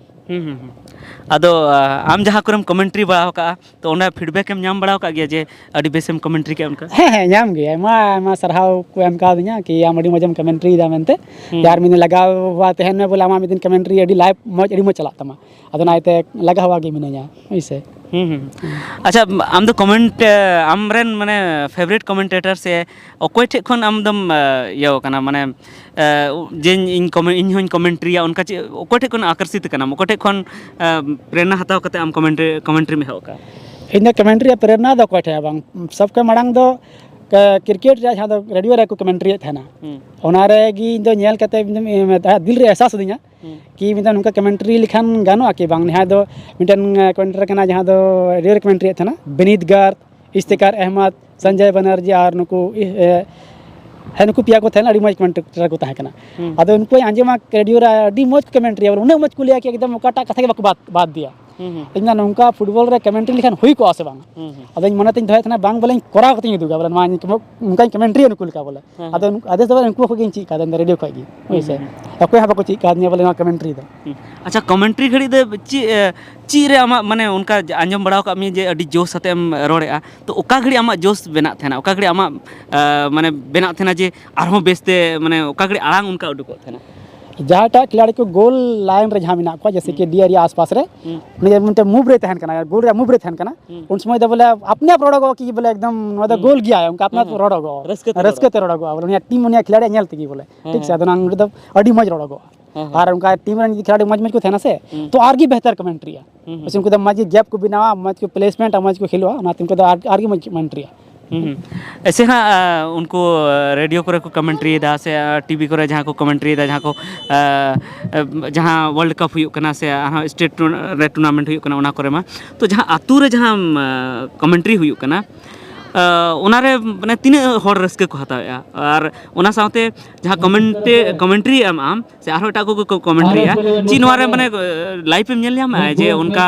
ᱦᱩᱸ, ᱦᱩᱸ, ᱦᱩᱸ᱾ ᱟᱫᱚ, ᱟ, ᱟᱢ ᱡᱟᱦᱟᱸ ᱠᱚᱨᱮᱢ ᱠᱚᱢᱮᱱᱴᱨᱤ ᱵᱟᱲᱟ ᱟᱠᱟᱜᱼᱟ, ᱛᱚ ᱚᱸᱰᱮ ᱯᱷᱤᱰᱵᱮᱠ ᱮᱢ ᱧᱟᱢ ᱵᱟᱲᱟ ᱟᱠᱟᱫ ᱜᱮᱭᱟ ᱡᱮ ᱟᱹᱰᱤ ᱵᱮᱥᱮᱢ ᱠᱚᱢᱮᱱᱴᱨᱤ ᱠᱮᱜᱼᱟ ᱚᱱᱠᱟ? ᱦᱮᱸ, ᱦᱮᱸ, ᱧᱟᱢ ᱜᱮ, ᱟᱭᱢᱟ, ᱟᱭᱢᱟ ᱥᱟᱨᱦᱟᱣ ᱠᱚ ᱮᱢ ᱠᱟᱣᱫᱤᱧᱟ ᱠᱤ ᱟᱢ ᱟᱹᱰᱤ ᱢᱚᱡᱮᱢ ᱠᱚᱢᱮᱱᱴᱨᱤᱭᱮᱫᱟ ᱢᱮᱱᱛᱮ᱾ ᱦᱩᱸ᱾ ᱟᱨ ᱢᱤᱫ ᱫᱤᱱ ᱞᱟᱜᱟᱣ ᱛᱟᱦᱮᱱ ᱢᱮ ᱵᱚᱞᱮ, ᱟᱢᱟᱜ ᱢᱤᱫ ᱫᱤᱱ ᱠᱚᱢᱮᱱᱴᱨᱤ ᱟᱹᱰᱤ ᱞᱟᱭᱤᱵᱷ ᱢᱚᱡᱽ, ᱟᱹᱰᱤ ᱢᱚᱡᱽ ᱪᱟᱞᱟᱜ ᱛᱟᱢᱟ᱾ ᱟᱫᱚ ᱚᱱᱟ ᱤᱭᱟᱹᱛᱮ ᱞᱟᱜᱟᱣ ᱜᱮ ᱢᱤᱱᱟᱹᱧᱟ, ᱦᱳᱭ ᱥᱮ᱾ ᱦᱩᱸ, ᱦᱩᱸ᱾ ᱟᱪᱪᱷᱟ, ᱟᱢ ᱫᱚ ᱠᱚᱢᱮᱱᱴ, ᱟᱢ ᱨᱮᱱ ᱢᱟᱱᱮ ᱯᱷᱮᱵᱟᱨᱤᱴ ᱠᱚᱢᱮᱱᱴᱮᱴᱟᱨ ᱥᱮ ᱚᱠᱚᱭ ᱴᱷᱮᱡ ᱠᱷᱚᱱ ᱟᱢ ᱫᱚᱢ, ᱮ, ᱤᱭᱟᱹᱣ ᱠᱟᱱᱟ, ᱢᱟᱱᱮ, ᱮ, ᱡᱮ ᱤᱧ ᱠᱚᱢᱮ-, ᱤᱧ ᱦᱚᱸᱧ ᱠᱚᱢᱮᱱᱴᱨᱤᱭᱟ, ᱚᱱᱠᱟ ᱪᱮᱫ, ᱚᱠᱚᱭ ᱴᱷᱮᱡ ᱠᱷᱚᱱ ᱟᱠᱚᱨᱥᱤᱛ ᱠᱟᱱᱟᱢ, ᱚᱠᱚᱭ ᱴᱷᱮᱡ ᱠᱷᱚᱱ, ᱮ, ᱯᱨᱮᱨᱱᱟ ᱦᱟᱛᱟᱣ ᱠᱟᱛᱮ ᱟᱢ ᱠᱚᱢᱮᱱᱴᱨᱤ, ᱠᱚᱢᱮᱱᱴᱨᱤᱢ ᱮᱦᱚᱵ ᱠᱟᱜᱼᱟ? ᱤᱧ ᱫᱚ ᱠᱚᱢᱮᱱᱴᱨᱤ ᱨᱮᱭᱟᱜ ᱯᱨᱮᱨᱱᱟ ᱫᱚ ᱚᱠᱚᱭ ᱴᱷᱮᱡ ᱦᱚᱸ ᱵᱟᱝ, ᱥᱚᱵ ᱠᱷᱚᱱ ᱢᱟᱲᱟᱝ ᱫᱚ, ᱮ, ᱠᱨᱤᱠᱮᱴ ᱨᱮᱭᱟᱜ ᱡᱟᱦᱟᱸ ᱫᱚ ᱨᱮᱰᱤᱭᱳ ᱨᱮᱠᱚ ᱠᱚᱢᱮᱱᱴᱨᱤᱭᱮᱫ ᱛᱟᱦᱮᱱᱟ, ᱦᱩᱸ᱾ ᱚᱱᱟ ᱨᱮᱜᱮ ᱤᱧ ᱫᱚ ᱧᱮᱞ ᱠᱟᱛᱮ ᱤᱧ ᱫᱚ, ᱮ, ᱫᱤᱞ ᱨᱮ ᱮᱦᱥᱟᱥ ᱟᱹᱫᱤᱧᱟ᱾ ᱦᱩᱸ᱾ ᱠᱤ ᱢᱤᱫᱴᱟᱝ ᱱᱚᱝᱠᱟ ᱠᱚᱢᱮᱱᱴᱨᱤ ᱞᱮᱠᱷᱟᱱ ᱜᱟᱱᱚᱜᱼᱟ ᱠᱤ ᱵᱟᱝ? ᱡᱟᱦᱟᱸᱭ ᱫᱚ ᱢᱤᱫᱴᱮᱱ, ᱮ, ᱠᱚᱢᱮᱱᱴᱨᱤ ᱠᱟᱱᱟ, ᱡᱟᱦᱟᱸ ᱫᱚ ᱨᱮᱰᱤᱭᱳ ᱨᱮ ᱠᱚᱢᱮᱱᱴᱨᱤᱭᱮᱫ ᱛᱟᱦᱮᱱᱟ, ᱵᱤᱱᱤᱛ ᱜᱟᱨᱜ, ᱤᱥᱛᱮᱠᱟᱨ ᱟᱦᱢᱟᱫ, ᱥᱚᱧᱡᱚᱭ ᱵᱟᱱᱟᱨᱡᱤ ᱟᱨ ᱱᱩᱠᱩ, ᱮ, ᱦᱮᱸ, ᱱᱩᱠᱩ ᱯᱮᱭᱟ ᱠᱚ ᱛᱟᱦᱮᱸ ᱞᱮᱱᱟ, ᱟᱹᱰᱤ ᱢᱚᱡᱽ ᱠᱚᱢᱮᱱᱴᱨᱤ ᱠᱚ ᱛᱟᱦᱮᱸ ᱠᱟᱱᱟ᱾ ᱦᱩᱸ᱾ ᱟᱫᱚ ᱩᱱᱠᱩᱧ ᱟᱸᱡᱚᱢᱟ ᱨᱮᱰᱤᱭᱳ ᱨᱮ, ᱟᱹᱰᱤ ᱢᱚᱡᱽ ᱠᱚ ᱠᱚᱢᱮᱱᱴᱨᱤᱭᱟ, ᱵᱚᱞᱮ ᱩᱱᱟᱹᱜ ᱢᱚᱡᱽ ᱠᱚ ᱞᱟᱹᱭᱟ ᱠᱤ ᱮᱠᱫᱚᱢ ᱚᱠᱟᱴᱟᱜ ᱠᱟᱛᱷᱟ ᱜᱮ ᱵᱟᱠᱚ ᱵᱟᱫ, ᱵᱟᱫ ᱫᱤᱭᱟ᱾ ᱦᱩᱸ, ᱦᱩᱸ᱾ ᱤᱧ ᱢᱮᱱᱟ ᱱᱚᱝᱠᱟ ᱯᱷᱩᱴᱵᱚᱞ ᱨᱮ ᱠᱚᱢᱮᱱᱴᱨᱤ ᱞᱮᱠᱷᱟᱱ ᱦᱩᱭ ᱠᱚᱜᱼᱟ ᱥᱮ ᱵᱟᱝ? ᱦᱩᱸ, ᱦᱩᱸ᱾ ᱟᱫᱚᱧ ᱢᱚᱱᱮ ᱛᱤᱧ ᱫᱚᱦᱚᱭᱮᱫ ᱛᱟᱦᱮᱱᱟ, ᱵᱟᱝ ᱵᱚᱞᱮᱧ ᱠᱚᱨᱟᱣ ᱠᱟᱛᱮᱧ ᱩᱫᱩᱜᱟ, ᱵᱚᱞᱮ ᱱᱚᱣᱟ ᱱᱚᱝᱠᱟᱧ ᱠᱚᱢᱮᱱᱴᱨᱤᱭᱟ ᱱᱩᱠᱩ ᱞᱮᱠᱟ ᱵᱚᱞᱮ᱾ ᱦᱮᱸ, ᱟᱫᱚ ᱦᱮᱸ᱾ ᱩᱱᱠᱩ ᱟᱫᱮᱥ ᱫᱚ ᱩᱱᱠᱩ ᱠᱷᱚᱡ ᱜᱤᱧ ᱪᱮᱫ ᱠᱟᱫᱟ, ᱨᱮᱰᱤᱭᱳ ᱠᱷᱚᱡ ᱜᱮ, ᱦᱩᱸ, ᱦᱳᱭ ᱥᱮ᱾ ᱦᱩᱸ, ᱦᱩᱸ᱾ ᱚᱠᱚᱭ ᱦᱚᱸ ᱵᱟᱠᱚ ᱪᱮᱫ ᱠᱟᱫᱤᱧᱟ ᱵᱚᱞᱮ ᱱᱚᱣᱟ ᱠᱚᱢᱮᱱᱴᱨᱤ ᱫᱚ᱾ ᱦᱩᱸ᱾ ᱟᱪᱪᱷᱟ, ᱠᱚᱢᱮᱱᱴᱨᱤ ᱜᱷᱟᱹᱲᱤᱡ ᱫᱚ ᱪᱮᱫ, ᱮ, ᱪᱮᱫ ᱨᱮ ᱟᱢᱟᱜ, ᱢᱟᱱᱮ, ᱚᱱᱠᱟ ᱟᱸᱡᱚᱢ ᱵᱟᱲᱟ ᱟᱠᱟᱫ ᱢᱮᱭᱟ ᱡᱮ ᱟᱹᱰᱤ ᱡᱳᱥ ᱟᱛᱮ ᱮᱢ ᱨᱚᱲᱮᱫᱼᱟ, ᱛᱚ ᱚᱠᱟ ᱜᱷᱟᱹᱲᱤᱡ ᱟᱢᱟᱜ ᱡᱳᱥ ᱵᱮᱱᱟᱜ ᱛᱟᱦᱮᱱᱟ, ᱚᱠᱟ ᱜᱷᱟᱹᱲᱤᱡ ᱟᱢᱟᱜ, ᱮ, ᱢᱟᱱᱮ, ᱵᱮᱱᱟᱜ ᱛᱟᱦᱮᱱᱟ ᱡᱮ ᱟᱨᱦᱚᱸ ᱵᱮᱥᱛᱮ, ᱢᱟᱱᱮ, ᱚᱠᱟ ᱜᱷᱟᱹᱲᱤᱡ ᱟᱲᱟᱝ ᱚᱱᱠᱟ ᱩᱰᱩᱠᱚᱜ ᱛᱟᱦᱮᱱᱟ? ᱡᱟᱦᱟᱸᱭᱴᱟᱜ ᱠᱷᱤᱞᱟᱲᱤ ᱠᱚ ᱜᱳᱞ ᱞᱟᱭᱤᱱ ᱨᱮ ᱡᱟᱦᱟᱸ ᱢᱮᱱᱟᱜ ᱠᱚᱣᱟ, ᱡᱮᱭᱥᱮ ᱠᱤ ᱦᱩᱸ᱾ ᱰᱤ ᱮᱨᱤᱭᱟ ᱟᱥᱯᱟᱥ ᱨᱮ, ᱦᱩᱸ᱾ ᱩᱱᱤ ᱡᱮ ᱢᱤᱫᱴᱮᱱ ᱢᱩᱵᱷ ᱨᱮ ᱛᱟᱦᱮᱱ ᱠᱟᱱᱟ, ᱜᱳᱞ ᱨᱮᱭᱟᱜ ᱢᱩᱵᱷ ᱨᱮ ᱛᱟᱦᱮᱱ ᱠᱟᱱᱟ, ᱦᱩᱸ᱾ ᱩᱱ ᱥᱚᱢᱚᱭ ᱫᱚ ᱵᱚᱞᱮ ᱟᱯᱱᱮ ᱟᱯ ᱨᱚᱲᱚᱜᱚᱜᱼᱟ ᱠᱤ ᱵᱚᱞᱮ ᱮᱠᱫᱚᱢ ᱱᱚᱣᱟ ᱫᱚ ᱦᱩᱸ᱾ ᱜᱳᱞ ᱜᱮᱭᱟ, ᱚᱱᱠᱟ ᱟᱯᱱᱮ ᱦᱮᱸ, ᱟᱯ ᱦᱮᱸ᱾ ᱨᱚᱲᱚᱜᱚᱜᱼᱟ, ᱨᱟᱹᱥᱠᱟᱹ ᱛᱮ ᱨᱟᱹᱥᱠᱟᱹ ᱛᱮ ᱨᱚᱲᱚᱜᱚᱜᱼᱟ᱾ ᱨᱚᱲᱚᱜᱚᱜᱼᱟ ᱵᱚᱞᱮ ᱩᱱᱤᱭᱟᱜ ᱴᱤᱢ ᱩᱱᱤᱭᱟᱜ ᱠᱷᱤᱞᱟᱲᱤᱭᱟᱜ ᱧᱮᱞ ᱛᱮᱜᱮ ᱵᱚᱞᱮ᱾ ᱦᱮᱸ, ᱴᱷᱤᱠ ᱥᱮ? ᱦᱮᱸ᱾ ᱟᱫᱚ ᱚᱱᱟ ᱚᱸᱰᱮ ᱫᱚ ᱟᱹᱰᱤ ᱢᱚᱡᱽ ᱨᱚᱲᱚᱜᱚᱜᱼᱟ᱾ ᱦᱮᱸ, ᱦᱮᱸ᱾ ᱟᱨ ᱚᱱᱠᱟ ᱴᱤᱢ ᱨᱮᱱ ᱡᱩᱫᱤ ᱠᱷᱤᱞᱟᱲᱤ ᱢᱚᱡᱽ ᱢᱚᱡᱽ ᱠᱚ ᱛᱟᱦᱮᱱᱟ ᱥᱮ, ᱦᱩᱸ᱾ ᱛᱚ ᱟᱨ ᱜᱮ ᱵᱮᱦᱛᱟᱨ ᱠᱚᱢᱮᱱᱴᱨᱤᱭᱟ᱾ ᱦᱩᱸ, ᱦᱩᱸ᱾ ᱵᱟᱥ ᱩᱱᱠᱩ ᱫᱚ ᱢᱚᱡᱽ ᱜᱮ ᱜᱮᱯ ᱠᱚ ᱵᱮᱱᱟᱣᱟ, ᱢᱚᱡᱽ ᱠᱚ ᱯᱞᱮᱥᱢᱮᱱᱴᱟ, ᱢᱚᱡᱽ ᱠᱚ ᱠᱷᱮᱞᱳᱜᱼᱟ, ᱚᱱᱟᱛᱮ ᱩᱱᱠᱩ ᱫᱚ ᱟᱨ, ᱟᱨ ᱜᱮ ᱢᱚᱡᱽ ᱠᱚ ᱠᱚᱢᱮᱱᱴᱨᱤᱭᱟ᱾ ᱦᱩᱸ, ᱦᱩᱸ᱾ ᱮᱥᱮ ᱦᱟᱸᱜ, ᱟ, ᱩᱱᱠᱩ, ᱟ, ᱨᱮᱰᱤᱭᱳ ᱠᱚᱨᱮ ᱠᱚ ᱠᱚᱢᱮᱱᱴᱨᱤᱭᱮᱫᱟ ᱥᱮ, ᱟ, ᱴᱤᱵᱷᱤ ᱠᱚᱨᱮ ᱡᱟᱦᱟᱸ ᱠᱚ ᱠᱚᱢᱮᱱᱴᱨᱤᱭᱮᱫᱟ, ᱡᱟᱦᱟᱸ ᱠᱚ, ᱟ, ᱟ, ᱡᱟᱦᱟᱸ ᱣᱟᱨᱞᱰ ᱠᱟᱯ ᱦᱩᱭᱩᱜ ᱠᱟᱱᱟ ᱥᱮ ᱟᱨᱦᱚᱸ ᱥᱴᱮᱴ ᱴᱩᱨ-, ᱨᱮ ᱴᱩᱨᱱᱟᱢᱮᱱᱴ ᱦᱩᱭᱩᱜ ᱠᱟᱱᱟ, ᱚᱱᱟ ᱠᱚᱨᱮ ᱢᱟ᱾ ᱛᱚ, ᱡᱟᱦᱟᱸ ᱟᱛᱳ ᱨᱮ ᱡᱟᱦᱟᱸ, ᱟ, ᱠᱚᱢᱮᱱᱴᱨᱤ ᱦᱩᱭᱩᱜ ᱠᱟᱱᱟ, ᱟ, ᱚᱱᱟᱨᱮ ᱢᱟᱱᱮ ᱛᱤᱱᱟᱹᱜ ᱦᱚᱲ ᱨᱟᱹᱥᱠᱟᱹ ᱠᱚ ᱦᱟᱛᱟᱣᱮᱫᱼᱟ? ᱟᱨ ᱚᱱᱟ ᱥᱟᱶᱛᱮ ᱡᱟᱦᱟᱸ ᱠᱚᱢᱮᱱᱴᱮ-, ᱠᱚᱢᱮᱱᱴᱨᱤ ᱮᱢ ᱟᱢ ᱥᱮ ᱟᱨᱦᱚᱸ ᱮᱴᱟᱜ ᱠᱚᱠᱚ ᱠᱚ-, ᱠᱚᱢᱮᱱᱴᱨᱤᱭᱟ, ᱪᱮᱫ ᱱᱚᱣᱟ ᱨᱮ ᱢᱟᱱᱮ, ᱮ, ᱞᱟᱭᱤᱵᱷ ᱮᱢ ᱧᱮᱞ ᱧᱟᱢᱟ ᱡᱮ ᱚᱱᱠᱟ,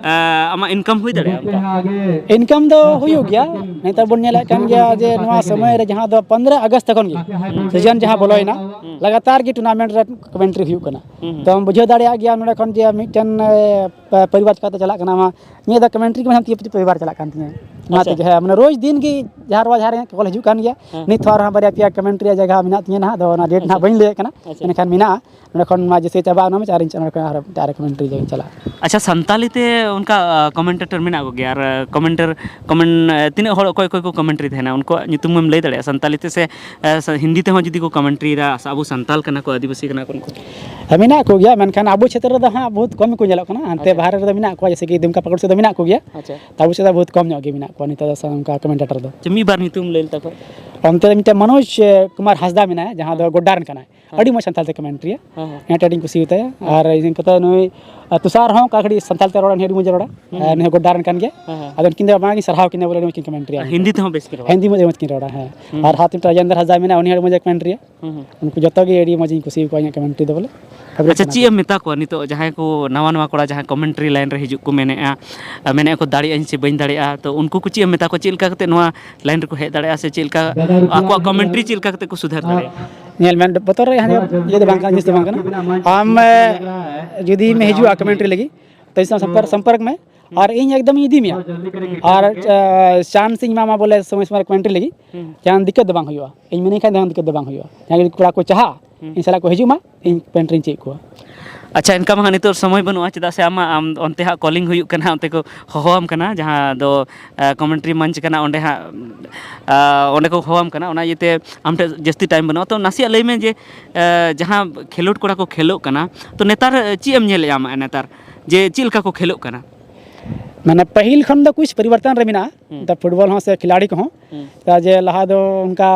ᱮ, ᱟᱢᱟᱜ ᱤᱱᱠᱟᱢ ᱦᱩᱭ ᱫᱟᱲᱮᱭᱟᱜᱼᱟ ᱚᱱᱠᱟ? ᱤᱱᱠᱟᱢ ᱫᱚ ᱦᱩᱭᱩᱜ ᱜᱮᱭᱟ᱾ ᱱᱮᱛᱟᱨ ᱵᱚᱱ ᱧᱮᱞᱮᱫ ᱠᱟᱱ ᱜᱮᱭᱟ ᱡᱮ ᱱᱚᱣᱟ ᱥᱚᱢᱚᱭ ᱨᱮ ᱡᱟᱦᱟᱸ ᱫᱚ ᱯᱚᱱᱫᱽᱨᱚ ᱟᱜᱚᱥᱴ ᱠᱷᱚᱱ ᱜᱮ ᱦᱩᱸ᱾ ᱥᱤᱡᱚᱱ ᱡᱟᱦᱟᱸ ᱵᱚᱞᱚᱭᱮᱱᱟ, ᱦᱩᱸ᱾ ᱞᱟᱜᱟᱛᱟᱨ ᱜᱮ ᱴᱩᱨᱱᱟᱢᱮᱱᱴ ᱨᱮ ᱠᱚᱢᱮᱱᱴᱨᱤ ᱦᱩᱭᱩᱜ ᱠᱟᱱᱟ᱾ ᱦᱩᱸ᱾ ᱛᱚᱢ ᱵᱩᱡᱷᱟᱹᱣ ᱫᱟᱲᱮᱭᱟᱜ ᱜᱮᱭᱟ ᱱᱚᱰᱮ ᱠᱷᱚᱱ ᱡᱮ ᱢᱤᱫᱴᱮᱱ, ᱮ, ᱯᱮ-, ᱯᱚᱨᱤᱵᱟᱨ ᱪᱤᱠᱟᱹᱛᱮ ᱪᱟᱞᱟᱜ ᱠᱟᱱᱟ ᱟᱢᱟᱜ? ᱤᱧᱟᱹᱜ ᱫᱚ ᱠᱚᱢᱮᱱᱴᱨᱤ ᱠᱚ ᱢᱮᱱᱟᱜ ᱛᱤᱧᱟᱹ, ᱯᱚᱨᱤᱵᱟᱨ ᱪᱟᱞᱟᱜ ᱠᱟᱱ ᱛᱤᱧᱟᱹ᱾ ᱚᱱᱟ ᱟᱪᱪᱷᱟ᱾ ᱛᱮᱜᱮ, ᱦᱮᱸ, ᱢᱟᱱᱮ ᱨᱳᱡᱽ ᱫᱤᱱ ᱜᱮ ᱡᱟᱦᱟᱸ ᱨᱮ ᱵᱟᱝ ᱡᱟᱦᱟᱸ ᱨᱮ ᱠᱚᱞ ᱦᱤᱡᱩᱜ ᱠᱟᱱ ᱜᱮᱭᱟ᱾ ᱦᱮᱸ᱾ ᱱᱤᱛ ᱦᱚᱸ ᱟᱨᱦᱚᱸ ᱵᱟᱨᱭᱟ ᱯᱮᱭᱟ ᱠᱚᱢᱮᱱᱴᱨᱤ ᱨᱮᱭᱟᱜ ᱡᱟᱭᱜᱟ ᱢᱮᱱᱟᱜ ᱛᱤᱧᱟᱹ ᱱᱟᱦᱟᱜ, ᱟᱫᱚ ᱚᱱᱟ ᱰᱮᱴ ᱟᱪᱪᱷᱟ᱾ ᱱᱟᱦᱟᱜ ᱵᱟᱹᱧ ᱞᱟᱹᱭᱮᱫ ᱠᱟᱱᱟ, ᱟᱪᱪᱷᱟ᱾ ᱢᱮᱱᱠᱷᱟᱱ ᱢᱮᱱᱟᱜᱼᱟ᱾ ᱱᱚᱸᱰᱮ ᱠᱷᱚᱱ ᱢᱟ ᱡᱮᱥᱮ ᱪᱟᱵᱟᱜᱼᱟ, ᱚᱱᱟ ᱢᱟ ᱟᱨ ᱤᱧ ᱪᱟᱞᱟᱜᱼᱟ, ᱱᱚᱸᱰᱮ ᱠᱷᱚᱱ ᱟᱨᱦᱚᱸ ᱮᱴᱟᱜ ᱨᱮ ᱠᱚᱢᱮᱱᱴᱨᱤ ᱡᱟᱭᱜᱟᱧ ᱪᱟᱞᱟᱜᱼᱟ᱾ ᱟᱪᱪᱷᱟ, ᱥᱟᱱᱛᱟᱞᱤ ᱛᱮ ᱚᱱᱠᱟ, ᱟ, ᱠᱚᱢᱮᱱᱴᱮᱴᱚᱨ ᱢᱮᱱᱟᱜ ᱠᱚᱜᱮᱭᱟ? ᱟᱨ, ᱟ, ᱠᱚᱢᱮᱱᱴᱟᱨ, ᱠᱚᱢᱮᱱ-, ᱟ, ᱛᱤᱱᱟᱹᱜ ᱦᱚᱲ ᱚᱠᱚᱭ ᱚᱠᱚᱭ ᱠᱚ ᱠᱚᱢᱮᱱᱴᱨᱤ ᱛᱟᱦᱮᱱᱟ, ᱩᱱᱠᱩᱣᱟᱜ ᱧᱩᱛᱩᱢ ᱮᱢ ᱞᱟᱹᱭ ᱫᱟᱲᱮᱭᱟᱜᱼᱟ ᱥᱟᱱᱛᱟᱞᱤ ᱛᱮ ᱥᱮ, ᱟ, ᱥᱮ ᱦᱤᱱᱫᱤ ᱛᱮᱦᱚᱸ ᱡᱩᱫᱤ ᱠᱚ ᱠᱚᱢᱮᱱᱴᱨᱤᱭᱮᱫᱟ, ᱟᱵᱚ ᱥᱟᱱᱛᱟᱞ ᱠᱟᱱᱟ ᱠᱚ, ᱟᱹᱫᱤᱵᱟᱹᱥᱤ ᱠᱟᱱᱟ ᱠᱚ ᱩᱱᱠᱩ? ᱦᱮᱸ, ᱢᱮᱱᱟᱜ ᱠᱚᱜᱮᱭᱟ, ᱢᱮᱱᱠᱷᱟᱱ ᱟᱵᱚ ᱪᱷᱮᱛᱨᱚ ᱨᱮᱫᱚ ᱦᱟᱸᱜ ᱵᱚᱦᱩᱛ ᱠᱚᱢ ᱜᱮᱠᱚ ᱧᱮᱞᱚᱜ ᱠᱟᱱᱟ᱾ ᱦᱟᱱᱛᱮ ᱟᱪᱪᱷᱟ᱾ ᱵᱟᱦᱨᱮ ᱨᱮᱫᱚ ᱢᱮᱱᱟᱜ ᱠᱚᱣᱟ, ᱡᱮᱭᱥᱮ ᱠᱤ ᱫᱩᱢᱠᱟ ᱯᱟᱹᱠᱩᱲ ᱥᱮᱫ ᱫᱚ ᱢᱮᱱᱟᱜ ᱠᱚᱜᱮᱭᱟ᱾ ᱟᱪᱪᱷᱟ᱾ ᱛᱚ ᱟᱵᱚ ᱥᱮᱫ ᱫᱚ ᱵᱚᱦᱩᱛ ᱠᱚᱢ ᱧᱚᱜ ᱜᱮ ᱢᱮᱱᱟᱜ ᱠᱚᱣᱟ ᱱᱤᱛᱚᱜ ᱫᱚ ᱥᱟ-, ᱚᱱᱠᱟ ᱠᱚᱢᱮᱱᱴᱮᱴᱚᱨ ᱫᱚ᱾ ᱟᱪᱪᱷᱟ, ᱢᱤᱫ ᱵᱟᱨ ᱧᱩᱛᱩᱢ ᱞᱟᱹᱭ ᱞᱮᱛᱟ ᱠᱚ᱾ ᱚᱱᱛᱮ ᱨᱮ ᱢᱤᱫᱴᱮᱱ ᱢᱚᱱᱳᱡᱽ, ᱮ, ᱠᱩᱢᱟᱨ ᱦᱟᱸᱥᱫᱟ ᱢᱮᱱᱟᱭᱟ, ᱡᱟᱦᱟᱸ ᱫᱚ ᱦᱮᱸ᱾ ᱜᱚᱰᱰᱟ ᱨᱮᱱ ᱠᱟᱱᱟᱭ᱾ ᱦᱮᱸ᱾ ᱟᱹᱰᱤ ᱢᱚᱡᱽ ᱥᱟᱱᱛᱟᱲ ᱛᱮ ᱠᱚᱢᱮᱱᱴᱨᱤᱭᱟ᱾ ᱦᱮᱸ, ᱦᱮᱸ᱾ ᱮᱱᱮ ᱟᱹᱰᱤᱧ ᱠᱩᱥᱤᱭᱟᱛᱟᱭᱟ᱾ ᱦᱮᱸ᱾ ᱟᱨ ᱤᱧ ᱠᱟᱛᱷᱟ ᱱᱩᱭ, ᱮ, ᱛᱩᱥᱟᱨ ᱦᱚᱸ ᱚᱱᱠᱟ ᱠᱟᱹᱴᱤᱡ ᱥᱟᱱᱛᱟᱲ ᱛᱮ ᱨᱚᱲ ᱟᱹᱰᱤ ᱢᱚᱡᱽ ᱨᱚᱲᱟ᱾ ᱦᱩᱸ᱾ ᱟᱨ ᱱᱩᱭ ᱦᱚᱸ ᱜᱚᱰᱰᱟ ᱨᱮᱱ ᱠᱟᱱ ᱜᱮᱭᱟ᱾ ᱦᱮᱸ, ᱦᱮᱸ᱾ ᱟᱫᱚ ᱩᱱᱠᱤᱱ ᱫᱚ ᱵᱟᱝ ᱠᱤᱱ ᱥᱟᱨᱦᱟᱣ ᱠᱤᱱᱟ ᱵᱚᱞᱮ ᱱᱩᱭ ᱠᱤᱱ ᱠᱚᱢᱮᱱᱴᱨᱤᱭᱟ᱾ ᱟᱨ ᱦᱤᱱᱫᱤ ᱛᱮᱦᱚᱸ ᱵᱮᱥ ᱠᱤᱱ ᱨᱚᱲᱟ᱾ ᱦᱤᱱᱫᱤ ᱢᱚᱡᱽ ᱢᱚᱡᱽ ᱠᱤᱱ ᱨᱚᱲᱟ, ᱦᱮᱸ᱾ ᱦᱩᱸ᱾ ᱟᱨ ᱦᱟᱛ ᱢᱤᱫᱴᱮᱱ ᱨᱟᱡᱮᱱᱫᱨ ᱦᱟᱸᱥᱫᱟ ᱢᱮᱱᱟᱭᱟ, ᱩᱱᱤ ᱦᱚᱸ ᱟᱹᱰᱤ ᱢᱚᱡᱽ ᱮ ᱠᱚᱢᱮᱱᱴᱨᱤᱭᱟ᱾ ᱦᱩᱸ, ᱦᱩᱸ᱾ ᱩᱱᱠᱩ ᱡᱚᱛᱚ ᱜᱮ ᱟᱹᱰᱤ ᱢᱚᱡᱽ ᱤᱧ ᱠᱩᱥᱤᱭᱟᱠᱚᱣᱟ ᱤᱧᱟᱹᱜ ᱠᱚᱢᱮᱱᱴᱨᱤ ᱫᱚ ᱵᱚᱞᱮ᱾ ᱟᱪᱪᱷᱟ, ᱪᱮᱫ ᱮᱢ ᱢᱮᱛᱟ ᱠᱚᱣᱟ ᱱᱤᱛᱚᱜ ᱡᱟᱦᱟᱸᱭ ᱠᱚ ᱱᱟᱣᱟ ᱱᱟᱣᱟ ᱠᱚᱲᱟ ᱡᱟᱦᱟᱸᱭ ᱠᱚᱢᱮᱱᱴᱨᱤ ᱞᱟᱭᱤᱱ ᱨᱮ ᱦᱤᱡᱩᱜ ᱠᱚ ᱢᱮᱱᱮᱫᱼᱟ, ᱢᱮᱱᱮᱫᱼᱟ ᱠᱚ ᱫᱟᱲᱮᱭᱟᱜ ᱟᱹᱧ ᱥᱮ ᱵᱟᱹᱧ ᱫᱟᱲᱮᱭᱟᱜᱼᱟ, ᱛᱚ ᱩᱱᱠᱩ ᱠᱚ ᱪᱮᱫ ᱮᱢ ᱢᱮᱛᱟ ᱠᱚᱣᱟ, ᱪᱮᱫ ᱞᱮᱠᱟ ᱠᱟᱛᱮ ᱱᱚᱣᱟ ᱞᱟᱭᱤᱱ ᱨᱮᱠᱚ ᱦᱮᱡ ᱫᱟᱲᱮᱭᱟᱜᱼᱟ ᱥᱮ ᱪᱮᱫ ᱞᱮᱠᱟ ᱟᱠᱚᱣᱟᱜ ᱠᱚᱢᱮᱱᱴᱨᱤ ᱪᱮᱫ ᱞᱮᱠᱟ ᱠᱟᱛᱮ ᱠᱚ ᱥᱩᱫᱷᱟᱨ ᱫᱟᱲᱮᱭᱟᱜᱼᱟ? ᱧᱮᱞ ᱢᱮ, ᱵᱚᱛᱚᱨ ᱨᱮᱭᱟᱜ ᱤᱭᱟᱹ ᱫᱚ ᱵᱟᱝ ᱠᱟᱱᱟ, ᱡᱤᱱᱤᱥ ᱫᱚ ᱵᱟᱝ ᱠᱟᱱᱟ᱾ ᱟᱢ ᱡᱩᱫᱤᱢ ᱦᱤᱡᱩᱜᱼᱟ ᱠᱚᱢᱮᱱᱴᱨᱤ ᱞᱟᱹᱜᱤᱫ, ᱛᱚ ᱤᱧ ᱥᱟᱶ ᱥᱚᱢᱯᱚᱨᱠ ᱢᱮ, ᱟᱨ ᱤᱧ ᱮᱠᱫᱚᱢ ᱤᱧ ᱤᱫᱤ ᱢᱮᱭᱟ᱾ ᱟᱨ ᱪᱟᱱᱥ ᱤᱧ ᱮᱢᱟᱢᱟ ᱵᱚᱞᱮ ᱥᱚᱢᱚᱭ ᱥᱚᱢᱚᱭ ᱨᱮ ᱠᱚᱢᱮᱱᱴᱨᱤ ᱞᱟᱹᱜᱤᱫ᱾ ᱡᱟᱦᱟᱱ ᱫᱤᱠᱠᱟᱛ ᱫᱚ ᱵᱟᱝ ᱦᱩᱭᱩᱜᱼᱟ᱾ ᱤᱧ ᱢᱤᱱᱟᱹᱧ ᱠᱷᱟᱱ ᱡᱟᱦᱟᱱ ᱫᱤᱠᱠᱟᱛ ᱫᱚ ᱵᱟᱝ ᱦᱩᱭᱩᱜᱼᱟ᱾ ᱡᱟᱦᱟᱸᱭ ᱡᱩᱫᱤ ᱠᱚᱲᱟ ᱠᱚ ᱪᱟᱦᱟᱜ, ᱤᱧ ᱥᱟᱞᱟᱜ ᱠᱚ ᱦᱤᱡᱩᱜ ᱢᱟ, ᱤᱧ ᱯᱮᱱᱴ ᱨᱤᱧ ᱪᱮᱫ ᱠᱚᱣᱟ᱾ ᱟᱪᱪᱷᱟ, ᱤᱱᱠᱟ ᱢᱟ ᱦᱟᱸᱜ ᱱᱤᱛᱚᱜ ᱥᱚᱢᱚᱭ ᱵᱟᱹᱱᱩᱜᱼᱟ, ᱪᱮᱫᱟᱜ ᱥᱮ ᱟᱢᱟᱜ, ᱟᱢ ᱚᱱᱛᱮ ᱦᱟᱸᱜ ᱠᱚᱞᱤᱝ ᱦᱩᱭᱩᱜ ᱠᱟᱱᱟ, ᱚᱱᱛᱮ ᱠᱚ ᱦᱚᱦᱚᱣᱟᱢ ᱠᱟᱱᱟ, ᱡᱟᱦᱟᱸ ᱫᱚ ᱠᱚᱢᱮᱱᱴᱨᱤ ᱢᱚᱧᱪ ᱠᱟᱱᱟ, ᱚᱸᱰᱮ ᱦᱟᱸᱜ ᱚᱸᱰᱮ ᱠᱚ ᱦᱚᱦᱚᱣᱟᱢ ᱠᱟᱱᱟ, ᱚᱱᱟ ᱤᱭᱟᱹᱛᱮ ᱟᱢ ᱴᱷᱮᱱ ᱡᱟᱹᱥᱛᱤ ᱴᱟᱭᱤᱢ ᱵᱟᱹᱱᱩᱜᱼᱟ᱾ ᱛᱚ ᱱᱟᱥᱮᱭᱟᱜ ᱞᱟᱹᱭ ᱢᱮ ᱡᱮ ᱡᱟᱦᱟᱸ ᱠᱷᱮᱞᱳᱰ ᱠᱚᱲᱟ ᱠᱚ ᱠᱷᱮᱞᱳᱜ ᱠᱟᱱᱟ, ᱛᱚ ᱱᱮᱛᱟᱨ ᱪᱮᱫ ᱮᱢ ᱧᱮᱞᱮᱫᱼᱟ ᱟᱢ ᱱᱮᱛᱟᱨ ᱡᱮ ᱪᱮᱫ ᱞᱮᱠᱟ ᱠᱚ ᱠᱷᱮᱞᱳᱜ ᱠᱟᱱᱟ? ᱢᱟᱱᱮ ᱯᱟᱹᱦᱤᱞ ᱠᱷᱚᱱ ᱫᱚ ᱠᱩᱪ ᱯᱚᱨᱤᱵᱚᱨᱛᱚᱱ ᱨᱮ ᱢᱮᱱᱟᱜᱼᱟ᱾ ᱦᱩᱸ᱾ ᱫᱟ ᱯᱷᱩᱴᱵᱚᱞ ᱦᱚᱸ ᱥᱮ ᱠᱷᱤᱞᱟᱲᱤ ᱠᱚᱦᱚᱸ᱾ ᱦᱩᱸ᱾ ᱪᱮᱫᱟᱜ ᱡᱮ ᱞᱟᱦᱟ ᱫᱚ ᱚᱱᱠᱟ,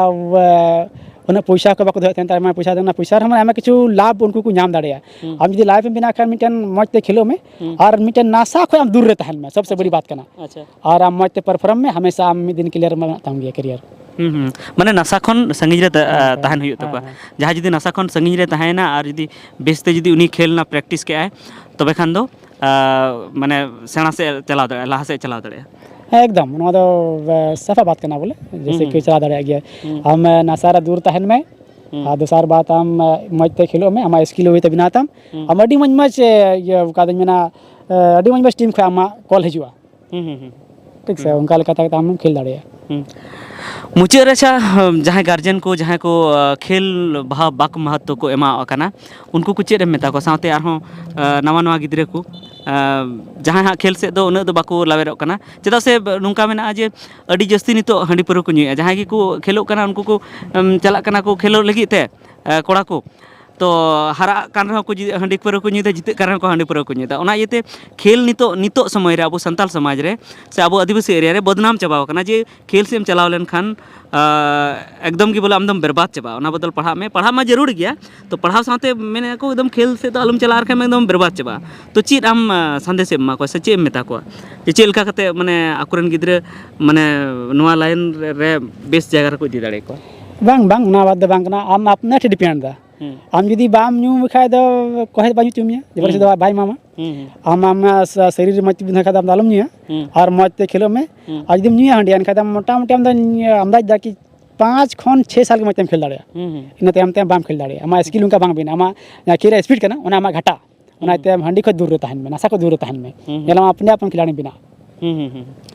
ᱮ, ᱩᱱᱟᱹᱜ ᱯᱚᱭᱥᱟ ᱠᱚ ᱵᱟᱠᱚ ᱫᱚᱦᱚᱭᱮᱫ ᱛᱟᱦᱮᱸᱫ, ᱟᱭᱢᱟ ᱯᱚᱭᱥᱟ ᱫᱚ ᱚᱱᱟ ᱯᱚᱭᱥᱟ ᱨᱮᱦᱚᱸ ᱟᱭᱢᱟ ᱠᱤᱪᱷᱩ ᱞᱟᱵᱷ ᱩᱱᱠᱩ ᱠᱚ ᱧᱟᱢ ᱫᱟᱲᱮᱭᱟᱜᱼᱟ᱾ ᱦᱩᱸ᱾ ᱟᱢ ᱡᱩᱫᱤ ᱞᱟᱭᱤᱯᱷ ᱮᱢ ᱵᱮᱱᱟᱣ ᱠᱷᱟᱱ ᱢᱤᱫᱴᱮᱱ ᱢᱚᱡᱽ ᱛᱮ ᱠᱷᱮᱞᱳᱜ ᱢᱮ, ᱦᱩᱸ᱾ ᱟᱨ ᱢᱤᱫᱴᱮᱱ ᱱᱟᱥᱟ ᱠᱷᱚᱱ ᱟᱢ ᱫᱩᱨ ᱨᱮ ᱛᱟᱦᱮᱱ ᱢᱮ, ᱥᱚᱵᱥᱮ ᱵᱚᱲᱤ ᱵᱟᱛ ᱠᱟᱱᱟ᱾ ᱟᱪᱪᱷᱟ᱾ ᱟᱨ ᱟᱢ ᱢᱚᱡᱽ ᱛᱮ ᱯᱟᱨᱯᱷᱚᱨᱢ ᱢᱮ, ᱦᱟᱢᱮᱥᱟ ᱟᱢ ᱢᱤᱫ ᱫᱤᱱ ᱠᱞᱤᱭᱟᱨ ᱢᱮᱱᱟᱜ ᱛᱟᱢ ᱜᱮᱭᱟ ᱠᱮᱨᱤᱭᱟᱨ᱾ ᱦᱩᱸ, ᱦᱩᱸ᱾ ᱢᱟᱱᱮ ᱱᱟᱥᱟ ᱠᱷᱚᱱ ᱥᱟᱺᱜᱤᱧ ᱨᱮ ᱛᱟ-, ᱦᱮᱸ, ᱦᱮᱸ, ᱛᱟᱦᱮᱱ ᱦᱩᱭᱩᱜ ᱦᱮᱸ, ᱛᱟᱠᱚᱣᱟ᱾ ᱦᱮᱸ᱾ ᱡᱟᱦᱟᱸᱭ ᱡᱩᱫᱤ ᱱᱟᱥᱟ ᱠᱷᱚᱱ ᱥᱟᱺᱜᱤᱧ ᱨᱮ ᱛᱟᱦᱮᱸᱭᱮᱱᱟ ᱟᱨ ᱡᱩᱫᱤ ᱵᱮᱥᱛᱮ ᱡᱩᱫᱤ ᱩᱱᱤ ᱠᱷᱮᱞ ᱨᱮᱱᱟᱜ ᱯᱨᱮᱠᱴᱤᱥ ᱠᱮᱜᱼᱟᱭ, ᱛᱚᱵᱮ ᱠᱷᱟᱱ ᱫᱚ ᱟᱨ, ᱢᱟᱱᱮ, ᱥᱮᱬᱟ ᱥᱮᱫ ᱪᱟᱞᱟᱣ ᱫᱟᱲᱮᱭᱟᱜᱼᱟ, ᱞᱟᱦᱟ ᱥᱮᱫ ᱪᱟᱞᱟᱣ ᱫᱟᱲᱮᱭᱟᱜᱼᱟ᱾ ᱦᱮᱸ, ᱮᱠᱫᱚᱢ, ᱱᱚᱣᱟ ᱫᱚ, ᱮ, ᱥᱟᱯᱷᱟ ᱵᱟᱛ ᱠᱟᱱᱟ ᱵᱚᱞᱮ, ᱡᱮᱭᱥᱮ ᱦᱩᱸ, ᱠᱤ ᱦᱩᱸ᱾ ᱪᱟᱞᱟᱣ ᱫᱟᱲᱮᱭᱟᱜ ᱜᱮᱭᱟ᱾ ᱦᱩᱸ᱾ ᱟᱢ, ᱮ, ᱱᱟᱥᱟ ᱨᱮ ᱫᱩᱨ ᱛᱟᱦᱮᱱ ᱢᱮ, ᱦᱩᱸ᱾ ᱟᱨ ᱫᱚᱥᱟᱨ ᱵᱟᱛ ᱟᱢ, ᱮ, ᱢᱚᱡᱽ ᱛᱮ ᱠᱷᱮᱞᱳᱜ ᱢᱮ, ᱟᱢᱟᱜ ᱥᱠᱤᱞ ᱦᱩᱭ ᱛᱮ ᱵᱮᱱᱟᱣ ᱛᱟᱢ᱾ ᱦᱩᱸ᱾ ᱟᱢ ᱟᱹᱰᱤ ᱢᱚᱡᱽ ᱢᱚᱡᱽ, ᱮ, ᱤᱭᱟᱹ, ᱚᱠᱟ ᱫᱚᱧ ᱢᱮᱱᱟ, ᱮ, ᱟᱹᱰᱤ ᱢᱚᱡᱽ ᱢᱚᱡᱽ ᱴᱤᱢ ᱠᱷᱚᱱ ᱟᱢᱟᱜ ᱠᱚᱞ ᱦᱤᱡᱩᱜᱼᱟ᱾ ᱦᱩᱸ, ᱦᱩᱸ, ᱦᱩᱸ᱾ ᱴᱷᱤᱠ ᱥᱮ? ᱦᱩᱸ᱾ ᱚᱱᱠᱟ ᱞᱮᱠᱟᱛᱮ ᱟᱢᱮᱢ ᱠᱷᱮᱞ ᱫᱟᱲᱮᱭᱟᱜᱼᱟ᱾ ᱦᱩᱸ᱾ ᱢᱩᱪᱟᱹᱫ ᱨᱮ, ᱟᱪᱪᱷᱟ, ᱡᱟᱦᱟᱸᱭ ᱜᱟᱨᱡᱮᱱ ᱠᱚ, ᱡᱟᱦᱟᱸᱭ ᱠᱚ, ᱟ, ᱠᱷᱮᱞ ᱵᱟᱦᱟ ᱵᱟᱠᱚ ᱢᱟᱦᱟᱛᱛᱚ ᱠᱚ ᱮᱢᱟᱣᱟᱜ ᱠᱟᱱᱟ, ᱩᱱᱠᱩ ᱠᱚ ᱪᱮᱫ ᱮᱢ ᱢᱮᱛᱟ ᱠᱚᱣᱟ? ᱥᱟᱶᱛᱮ ᱟᱨᱦᱚᱸ, ᱟ, ᱱᱟᱣᱟ ᱱᱟᱣᱟ ᱜᱤᱫᱽᱨᱟᱹ ᱠᱚ, ᱟ, ᱡᱟᱦᱟᱸᱭ ᱦᱟᱸᱜ ᱠᱷᱮᱞ ᱥᱮᱫ ᱫᱚ ᱩᱱᱟᱹᱜ ᱫᱚ ᱵᱟᱠᱚ ᱞᱟᱣᱮᱨᱚᱜ ᱠᱟᱱᱟ, ᱪᱮᱫᱟᱜ ᱥᱮ ᱱᱚᱝᱠᱟ ᱢᱮᱱᱟᱜᱼᱟ ᱡᱮ ᱟᱹᱰᱤ ᱡᱟᱹᱥᱛᱤ ᱱᱤᱛᱚᱜ ᱦᱟᱺᱰᱤ ᱯᱟᱹᱣᱨᱟᱹ ᱠᱚ ᱧᱩᱭᱮᱫᱼᱟ᱾ ᱡᱟᱦᱟᱸᱭ ᱜᱮᱠᱚ ᱠᱷᱮᱞᱳᱜ ᱠᱟᱱᱟ, ᱩᱱᱠᱩ ᱠᱚ, ᱮᱢ, ᱪᱟᱞᱟᱜ ᱠᱟᱱᱟ ᱠᱚ ᱠᱷᱮᱞᱳᱜ ᱞᱟᱹᱜᱤᱫ ᱛᱮ, ᱟ, ᱠᱚᱲᱟ ᱠᱚ, ᱛᱚ ᱦᱟᱨᱟᱜ ᱠᱟᱱ ᱨᱮᱦᱚᱸ ᱠᱚ ᱡᱩᱫᱤ ᱦᱟᱺᱰᱤ ᱯᱟᱹᱣᱨᱟᱹ ᱠᱚ ᱧᱩᱭᱮᱫᱟ, ᱡᱤᱛᱟᱹᱜ ᱠᱟᱱ ᱨᱮᱦᱚᱸ ᱠᱚ ᱦᱟᱺᱰᱤ ᱯᱟᱹᱣᱨᱟᱹ ᱠᱚ ᱧᱩᱭᱮᱫᱟ᱾ ᱚᱱᱟ ᱤᱭᱟᱹᱛᱮ ᱠᱷᱮᱞ ᱱᱤᱛᱚᱜ, ᱱᱤᱛᱚᱜ ᱥᱚᱢᱚᱭ ᱨᱮ ᱟᱵᱚ ᱥᱟᱱᱛᱟᱲ ᱥᱚᱢᱟᱡᱽ ᱨᱮ ᱥᱮ ᱟᱵᱚ ᱟᱹᱫᱤᱵᱟᱹᱥᱤ ᱮᱨᱤᱭᱟ ᱨᱮ ᱵᱚᱫᱱᱟᱢ ᱪᱟᱵᱟᱣ ᱠᱟᱱᱟ ᱡᱮ ᱠᱷᱮᱞ ᱥᱮᱫ ᱮᱢ ᱪᱟᱞᱟᱣ ᱞᱮᱱᱠᱷᱟᱱ, ᱟ, ᱮᱠᱫᱚᱢ ᱜᱮ ᱵᱚᱞᱮ ᱟᱢᱫᱚᱢ ᱵᱮᱨᱵᱟᱫ ᱪᱟᱵᱟᱜᱼᱟ᱾ ᱚᱱᱟ ᱵᱚᱫᱚᱞ ᱯᱟᱲᱦᱟᱜ ᱢᱮ, ᱯᱟᱲᱦᱟᱜ ᱢᱟ ᱡᱟᱹᱨᱩᱲ ᱜᱮᱭᱟ, ᱛᱚ ᱯᱟᱲᱦᱟᱣ ᱥᱟᱶᱛᱮ ᱢᱮᱱᱮᱫ ᱟᱠᱚ ᱮᱠᱫᱚᱢ ᱠᱷᱮᱞ ᱥᱮᱫ ᱫᱚ ᱟᱞᱚᱢ ᱪᱟᱞᱟᱜᱼᱟ, ᱟᱨ ᱠᱷᱟᱱ ᱮᱠᱫᱚᱢ ᱵᱮᱨᱵᱟᱫ ᱪᱟᱵᱟᱜᱼᱟ᱾ ᱛᱚ ᱪᱮᱫ ᱟᱢ, ᱟ, ᱥᱟᱸᱫᱮᱥ ᱮᱢ ᱮᱢᱟ ᱠᱚᱣᱟ ᱥᱮ ᱪᱮᱫ ᱮᱢ ᱢᱮᱛᱟ ᱠᱚᱣᱟ ᱡᱮ ᱪᱮᱫ ᱞᱮᱠᱟ ᱠᱟᱛᱮ ᱢᱟᱱᱮ ᱟᱠᱚᱨᱮᱱ ᱜᱤᱫᱽᱨᱟᱹ ᱢᱟᱱᱮ ᱱᱚᱣᱟ ᱞᱟᱭᱤᱱ ᱨᱮ, ᱨᱮ ᱵᱮᱥ ᱡᱟᱭᱜᱟ ᱨᱮᱠᱚ ᱤᱫᱤ ᱫᱟᱲᱮᱭᱟᱠᱚᱣᱟ? ᱵᱟᱝ, ᱵᱟᱝ, ᱚᱱᱟ ᱵᱟᱫ ᱫᱚ ᱵᱟᱝ ᱠᱟᱱᱟ, ᱟᱢ ᱟᱯᱱᱟᱨ ᱴᱷᱮᱱ ᱰᱤᱯᱮᱱᱰ ᱫᱟ᱾ ᱦᱩᱸ᱾ ᱟᱢ ᱡᱩᱫᱤ ᱵᱟᱢ ᱧᱩ ᱠᱷᱟᱡ ᱫᱚ ᱚᱠᱚᱭ ᱦᱚᱸ ᱵᱟᱭ ᱧᱩ ᱦᱚᱪᱚ ᱢᱮᱭᱟ, ᱡᱚᱵᱚᱨᱫᱚᱥᱛᱤ ᱦᱩᱸ᱾ ᱫᱚ ᱵᱟᱭ ᱮᱢᱟᱢᱟ᱾ ᱦᱩᱸ, ᱦᱩᱸ᱾ ᱟᱢ, ᱟᱢ ᱥᱟ-, ᱥᱚᱨᱤᱨ ᱢᱚᱡᱽ ᱛᱮ ᱵᱮᱱᱟᱣ ᱠᱷᱟᱡ ᱫᱚ ᱟᱢ ᱫᱚ ᱟᱞᱚᱢ ᱧᱩᱭᱟ᱾ ᱦᱩᱸ᱾ ᱟᱨ ᱢᱚᱡᱽ ᱛᱮ ᱠᱷᱮᱞᱳᱜ ᱢᱮ᱾ ᱦᱩᱸ᱾ ᱟᱨ ᱡᱩᱫᱤᱢ ᱧᱩᱭᱟ ᱦᱟᱺᱰᱤ, ᱮᱱᱠᱷᱟᱡ ᱫᱚ ᱢᱚᱴᱟᱢᱩᱴᱤ ᱟᱢ ᱫᱚ ᱟᱢᱫᱟᱡᱽ ᱫᱟ ᱠᱤ ᱯᱟᱸᱪ ᱠᱷᱚᱱ ᱪᱷᱚᱭ ᱥᱟᱞ ᱜᱮ ᱢᱚᱡᱽ ᱛᱮᱢ ᱠᱷᱮᱞ ᱫᱟᱲᱮᱭᱟᱜᱼᱟ᱾ ᱦᱩᱸ, ᱦᱩᱸ᱾ ᱤᱱᱟᱹ ᱛᱟᱭᱚᱢ ᱛᱮ ᱵᱟᱢ ᱠᱷᱮᱞ ᱫᱟᱲᱮᱭᱟᱜᱼᱟ᱾ ᱟᱢᱟᱜ skill ᱚᱱᱠᱟ ᱵᱟᱝ ᱵᱮᱱᱟᱜᱼᱟ᱾ ᱟᱢᱟᱜ ᱡᱟᱦᱟᱸ ᱠᱷᱮᱞ ᱨᱮᱭᱟᱜ speed ᱠᱟᱱᱟ, ᱚᱱᱟ ᱟᱢᱟᱜ ᱜᱷᱟᱴᱟᱜᱼᱟ᱾ ᱚᱱᱟ ᱦᱩᱸ᱾ ᱤᱭᱟᱹᱛᱮ ᱦᱟᱺᱰᱤ ᱠᱷᱚᱡ ᱫᱩᱨ ᱨᱮ ᱛᱟᱦᱮᱱ ᱢᱮ, ᱱᱟᱥᱟ ᱠᱷᱚᱡ ᱫᱩᱨ ᱨᱮ ᱛᱟᱦᱮᱱ ᱢᱮ᱾ ᱦᱩᱸ, ᱦᱩᱸ᱾ ᱧᱮᱞᱟᱢ ᱟᱯᱱᱮ ᱟᱯ ᱠᱷᱤᱞᱟᱲᱤᱢ ᱵᱮᱱᱟᱜᱼᱟ᱾ ᱦᱩᱸ, ᱦᱩᱸ, ᱦᱩᱸ᱾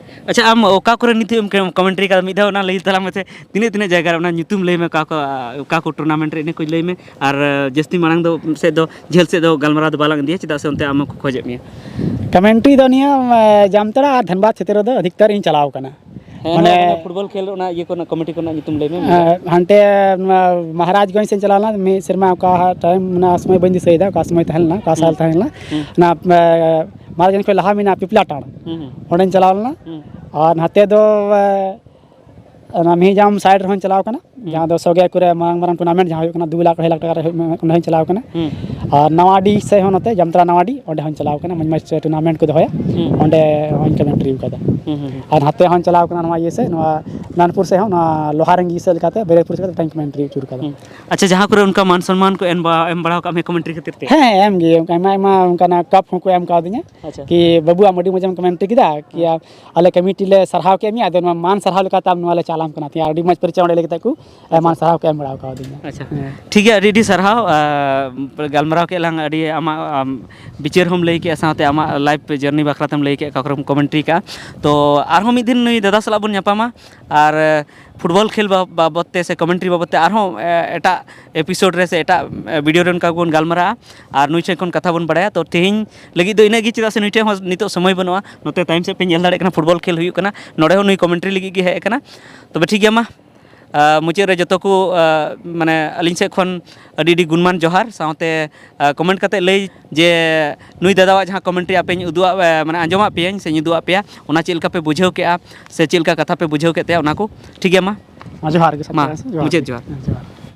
ᱟᱪᱪᱷᱟ, ᱟᱢ ᱚᱠᱟ ᱠᱚᱨᱮ ᱱᱤᱛ ᱦᱟᱹᱵᱤᱡ ᱮᱢ commentary ᱠᱟᱫᱟ? ᱢᱤᱫ ᱫᱷᱟᱣ ᱚᱱᱟ ᱞᱟᱹᱭ ᱛᱟᱞᱟᱝ ᱢᱮᱥᱮ, ᱛᱤᱱᱟᱹᱜ, ᱛᱤᱱᱟᱹᱜ ᱡᱟᱭᱜᱟ ᱨᱮ ᱚᱱᱟ ᱧᱩᱛᱩᱢ ᱞᱟᱹᱭ ᱢᱮ, ᱚᱠᱟ ᱠᱚ, ᱚᱠᱟ ᱠᱚ tournament ᱨᱮ, ᱤᱱᱟᱹ ᱠᱚ ᱞᱟᱹᱭ ᱢᱮ᱾ ᱟᱨ, ᱡᱟᱹᱥᱛᱤ ᱢᱟᱲᱟᱝ ᱫᱚ ᱥᱮᱫ ᱫᱚ, ᱡᱷᱟᱹᱞ ᱥᱮᱫ ᱫᱚ ᱜᱟᱞᱢᱟᱨᱟᱣ ᱫᱚ ᱵᱟᱞᱟᱝ ᱤᱫᱤᱭᱟ, ᱪᱮᱫᱟᱜ ᱥᱮ ᱚᱱᱛᱮ ᱟᱢ ᱦᱚᱸᱠᱚ ᱠᱷᱚᱡᱮᱫ ᱢᱮᱭᱟ᱾ Commentary ᱫᱚ ᱱᱤᱭᱟᱹ, ᱮ, ᱡᱟᱢᱛᱟᱲᱟ ᱟᱨ ᱫᱷᱟᱱᱵᱟᱫᱽ ᱪᱷᱮᱛᱨᱚ ᱫᱚ ᱟᱹᱫᱷᱤᱠᱛᱟᱨ ᱤᱧ ᱪᱟᱞᱟᱣ ᱠᱟᱱᱟ᱾ ᱦᱮᱸ, ᱢᱟᱱᱮ ᱱᱚᱣᱟ ᱢᱟᱱᱮ football ᱠᱷᱮᱞ ᱚᱱᱟ ᱤᱭᱟᱹ ᱠᱚᱨᱮᱱᱟᱜ committee ᱠᱚᱨᱮᱱᱟᱜ ᱧᱩᱛᱩᱢ ᱞᱟᱹᱭ ᱢᱮ᱾ ᱮᱸ, ᱦᱟᱱᱛᱮ ᱱᱚᱣᱟ ᱢᱟᱦᱟᱨᱟᱡᱽᱜᱚᱸᱡᱽ ᱥᱮᱫ ᱪᱟᱞᱟᱣ ᱞᱮᱱᱟ ᱢᱤᱫ ᱥᱮᱨᱢᱟ, ᱚᱠᱟ time ᱚᱱᱟ ᱥᱚᱢᱚᱭ ᱵᱟᱹᱧ ᱫᱤᱥᱟᱹᱭᱮᱫᱟ, ᱚᱠᱟ ᱥᱚᱢᱚᱭ ᱛᱟᱦᱮᱸ ᱞᱮᱱᱟ, ᱚᱠᱟ ᱥᱟᱞ ᱦᱩᱸ᱾ ᱛᱟᱦᱮᱸ ᱞᱮᱱᱟ᱾ ᱦᱩᱸ᱾ ᱚᱱᱟ, ᱮᱸ, ᱢᱟᱦᱟᱨᱟᱡᱽᱜᱚᱸᱡᱽ ᱠᱷᱚᱱ ᱞᱟᱦᱟ ᱢᱮᱱᱟᱜᱼᱟ ᱯᱤᱯᱞᱟ ᱴᱟᱲ, ᱦᱩᱸ, ᱦᱩᱸ᱾ ᱚᱸᱰᱮᱧ ᱪᱟᱞᱟᱣ ᱞᱮᱱᱟ᱾ ᱦᱩᱸ᱾ ᱟᱨ ᱱᱟᱛᱮ ᱫᱚ, ᱮᱸ, ᱚᱱᱟ ᱢᱤᱦᱤᱡᱟᱢ side ᱨᱮᱦᱚᱸᱧ ᱪᱟᱞᱟᱣ ᱠᱟᱱᱟ, ᱦᱩᱸ᱾ ᱡᱟᱦᱟᱸ ᱫᱚ ᱥᱚᱜᱮ ᱠᱚᱨᱮ ᱢᱟᱨᱟᱝ ᱢᱟᱨᱟᱝ tournament ᱡᱟᱦᱟᱸ ᱦᱩᱭᱩᱜ ᱠᱟᱱᱟ, ᱫᱩ ᱞᱟᱠᱷ ᱟᱹᱲᱟᱹᱭ ᱞᱟᱠᱷ ᱴᱟᱠᱟ ᱨᱮ ᱦᱩᱭᱩᱜ ᱠᱟᱱᱟ, ᱚᱸᱰᱮ ᱦᱚᱸᱧ ᱪᱟᱞᱟᱣ ᱠᱟᱱᱟ᱾ ᱦᱩᱸ᱾ ᱟᱨ ᱱᱟᱣᱟᱰᱤ ᱥᱮᱫ ᱦᱚᱸ ᱱᱚᱛᱮ ᱡᱟᱢᱛᱨᱟ ᱱᱟᱣᱟᱰᱤ, ᱚᱸᱰᱮ ᱦᱚᱸᱧ ᱪᱟᱞᱟᱣ ᱠᱟᱱᱟ, ᱢᱚᱡᱽ ᱢᱚᱡᱽ tournament ᱠᱚ ᱫᱚᱦᱚᱭᱟ, ᱦᱩᱸ᱾ ᱚᱸᱰᱮ ᱦᱚᱸᱧ commentary ᱠᱟᱫᱟ᱾ ᱦᱩᱸ, ᱦᱩᱸ, ᱦᱩᱸ᱾ ᱟᱨ ᱱᱟᱛᱮ ᱦᱚᱸᱧ ᱪᱟᱞᱟᱣ ᱠᱟᱱᱟ ᱱᱚᱣᱟ ᱤᱭᱟᱹ ᱥᱮᱫ, ᱱᱚᱣᱟ ᱱᱟᱱᱯᱩᱨ ᱥᱮᱫ ᱦᱚᱸ, ᱱᱚᱣᱟ ᱞᱳᱦᱟᱨᱟᱝᱜᱤ ᱥᱮᱫ ᱞᱮᱠᱟᱛᱮ ᱵᱮᱨᱮᱠᱯᱩᱨ ᱥᱮᱫ ᱞᱮᱠᱟᱛᱮ ᱢᱤᱫᱴᱟᱝ commentary ᱟᱹᱪᱩᱨ ᱠᱟᱫᱟ᱾ ᱦᱩᱸ᱾ ᱟᱪᱪᱷᱟ, ᱡᱟᱦᱟᱸ ᱠᱚᱨᱮ ᱚᱱᱠᱟ ᱢᱟᱱ ᱥᱚᱱᱢᱟᱱ ᱠᱚ ᱮᱢ ᱵᱟ-, ᱮᱢ ᱵᱟᱲᱟ ᱟᱠᱟᱫ ᱢᱮᱭᱟ commentary ᱠᱷᱟᱹᱛᱤᱨ ᱛᱮ? ᱦᱮᱸ, ᱮᱢ ᱜᱮ, ᱚᱱᱠᱟ ᱟᱭᱢᱟ, ᱟᱭᱢᱟ ᱚᱱᱠᱟᱱᱟᱜ cup ᱦᱚᱸᱠᱚ ᱮᱢ ᱠᱟᱣᱫᱤᱧᱟ᱾ ᱟᱪᱪᱷᱟ᱾ ᱠᱤ ᱵᱟᱹᱵᱩ, ᱟᱢ ᱟᱹᱰᱤ ᱢᱚᱡᱮᱢ commentary ᱠᱮᱫᱟ, ᱠᱤ ᱦᱮᱸ᱾ ᱟᱞᱮ committee ᱞᱮ ᱥᱟᱨᱦᱟᱣ ᱠᱮᱫ ᱢᱮᱭᱟ, ᱟᱫᱚ ᱱᱚᱣᱟ ᱢᱟᱱ ᱥᱟᱨᱦᱟᱣ ᱞᱮᱠᱟᱛᱮ ᱟᱢ ᱱᱚᱣᱟ ᱞᱮ ᱪᱟᱞᱟᱢ ᱠᱟᱱᱟ, ᱛᱤᱧ ᱟᱹᱰᱤ ᱢᱚᱡᱽ ᱯᱚᱨᱤᱪᱚᱭ ᱚᱸᱰᱮ ᱞᱟᱹᱜᱤᱫ ᱛᱮ ᱠᱚ ᱟᱪᱪᱷᱟ᱾ ᱢᱟᱱ ᱥᱟᱨᱦᱟᱣ ᱠᱚ ᱮᱢ ᱵᱟᱲᱟ ᱠᱟᱣᱫᱤᱧᱟ᱾ ᱟᱪᱪᱷᱟ᱾ ᱦᱮᱸ᱾ ᱴᱷᱤᱠ ᱜᱮᱭᱟ, ᱟᱹᱰᱤ ᱟᱹᱰᱤ ᱥᱟᱨᱦᱟᱣ᱾ ᱟᱨ, ᱜᱟᱞᱢᱟᱨᱟᱣ ᱠᱮᱫ ᱞᱟᱝ ᱟᱹᱰᱤ ᱟᱢᱟᱜ, ᱟᱢ, ᱵᱤᱪᱟᱹᱨ ᱦᱚᱸᱢ ᱞᱟᱹᱭ ᱠᱮᱫᱼᱟ, ᱥᱟᱶᱛᱮ ᱟᱢᱟᱜ life journey ᱵᱟᱠᱷᱨᱟ ᱛᱮᱢ ᱞᱟᱹᱭ ᱠᱮᱫᱼᱟ, ᱚᱠᱟ ᱠᱚᱨᱮᱢ commentary ᱠᱟᱜᱼᱟ᱾ ᱛᱚ ᱟᱨᱦᱚᱸ ᱢᱤᱫ ᱫᱤᱱ ᱱᱩᱭ ᱫᱟᱫᱟ ᱥᱟᱞᱟᱜ ᱵᱚᱱ ᱧᱟᱯᱟᱢᱟ ᱟᱨ, ᱮ, football ᱠᱷᱮᱞ ᱵᱟ-, ᱵᱟᱵᱚᱫ ᱛᱮ ᱥᱮ commentary ᱵᱟᱵᱚᱫ ᱛᱮ ᱟᱨᱦᱚᱸ, ᱮ, ᱮᱴᱟᱜ episode ᱨᱮ ᱥᱮ ᱮᱴᱟᱜ, ᱮ, video ᱨᱮ ᱚᱱᱠᱟ ᱵᱚᱱ ᱜᱟᱞᱢᱟᱨᱟᱜᱼᱟ ᱟᱨ ᱱᱩᱭ ᱴᱷᱮᱱ ᱠᱷᱚᱱ ᱠᱟᱛᱷᱟ ᱵᱚᱱ ᱵᱟᱲᱟᱭᱟ᱾ ᱛᱚ ᱛᱮᱦᱮᱧ ᱞᱟᱹᱜᱤᱫ ᱫᱚ ᱤᱱᱟᱹᱜ ᱜᱮ, ᱪᱮᱫᱟᱜ ᱥᱮ ᱱᱩᱭ ᱴᱷᱮᱱ ᱦᱚᱸ ᱱᱤᱛᱚᱜ ᱥᱚᱢᱚᱭ ᱵᱟᱹᱱᱩᱜᱼᱟ᱾ ᱱᱚᱛᱮ ᱛᱟᱭᱚᱢ ᱥᱮᱫ ᱯᱮ ᱧᱮᱞ ᱫᱟᱲᱮᱭᱟᱜ ᱠᱟᱱᱟ, football ᱠᱷᱮᱞ ᱦᱩᱭᱩᱜ ᱠᱟᱱᱟ, ᱱᱚᱰᱮ ᱦᱚᱸ ᱱᱩᱭ commentary ᱞᱟᱹᱜᱤᱫ ᱜᱮ ᱦᱮᱡ ᱟᱠᱟᱱᱟ᱾ ᱛᱚᱵᱮ ᱴᱷᱤᱠ ᱜᱮᱭᱟ, ᱢᱟ᱾ ᱟᱨ ᱢᱩᱪᱟᱹᱫ ᱨᱮ ᱡᱚᱛᱚ ᱠᱚ, ᱟᱨ, ᱢᱟᱱᱮ, ᱟᱹᱞᱤᱧ ᱥᱮᱫ ᱠᱷᱚᱱ ᱟᱹᱰᱤ ᱟᱹᱰᱤ ᱜᱩᱱᱢᱟᱱ ᱡᱚᱦᱟᱨ, ᱥᱟᱶᱛᱮ, ᱟᱨ, comment ᱠᱟᱛᱮ ᱞᱟᱹᱭ ᱡᱮ ᱱᱩᱭ ᱫᱟᱫᱟᱣᱟᱜ ᱡᱟᱦᱟᱸ commentary ᱟᱯᱮᱧ ᱩᱫᱩᱜ ᱟᱜ, ᱟᱨ, ᱢᱟᱱᱮ, ᱟᱸᱡᱚᱢᱟᱜ ᱯᱮᱭᱟᱧ ᱥᱮᱧ ᱩᱫᱩᱜ ᱟᱜ ᱯᱮᱭᱟ, ᱚᱱᱟ ᱪᱮᱫ ᱞᱮᱠᱟ ᱯᱮ ᱵᱩᱡᱷᱟᱹᱣ ᱠᱮᱜᱼᱟ ᱥᱮ ᱪᱮᱫ ᱞᱮᱠᱟ ᱠᱟᱛᱷᱟ ᱯᱮ ᱵᱩᱡᱷᱟᱹᱣ ᱠᱮᱫ ᱛᱮ, ᱚᱱᱟ ᱠᱚ᱾ ᱴᱷᱤᱠ ᱜᱮᱭᱟ, ᱢᱟ᱾ ᱢᱟ, ᱡᱚᱦᱟᱨ ᱜᱮ, ᱢᱟ, ᱥᱟᱛᱮ ᱡᱚᱦᱟᱨ ᱢᱩᱪᱟᱹᱫ ᱜᱮ᱾ ᱡᱚᱦᱟᱨ᱾ ᱦᱮᱸ, ᱡᱚᱦᱟᱨ᱾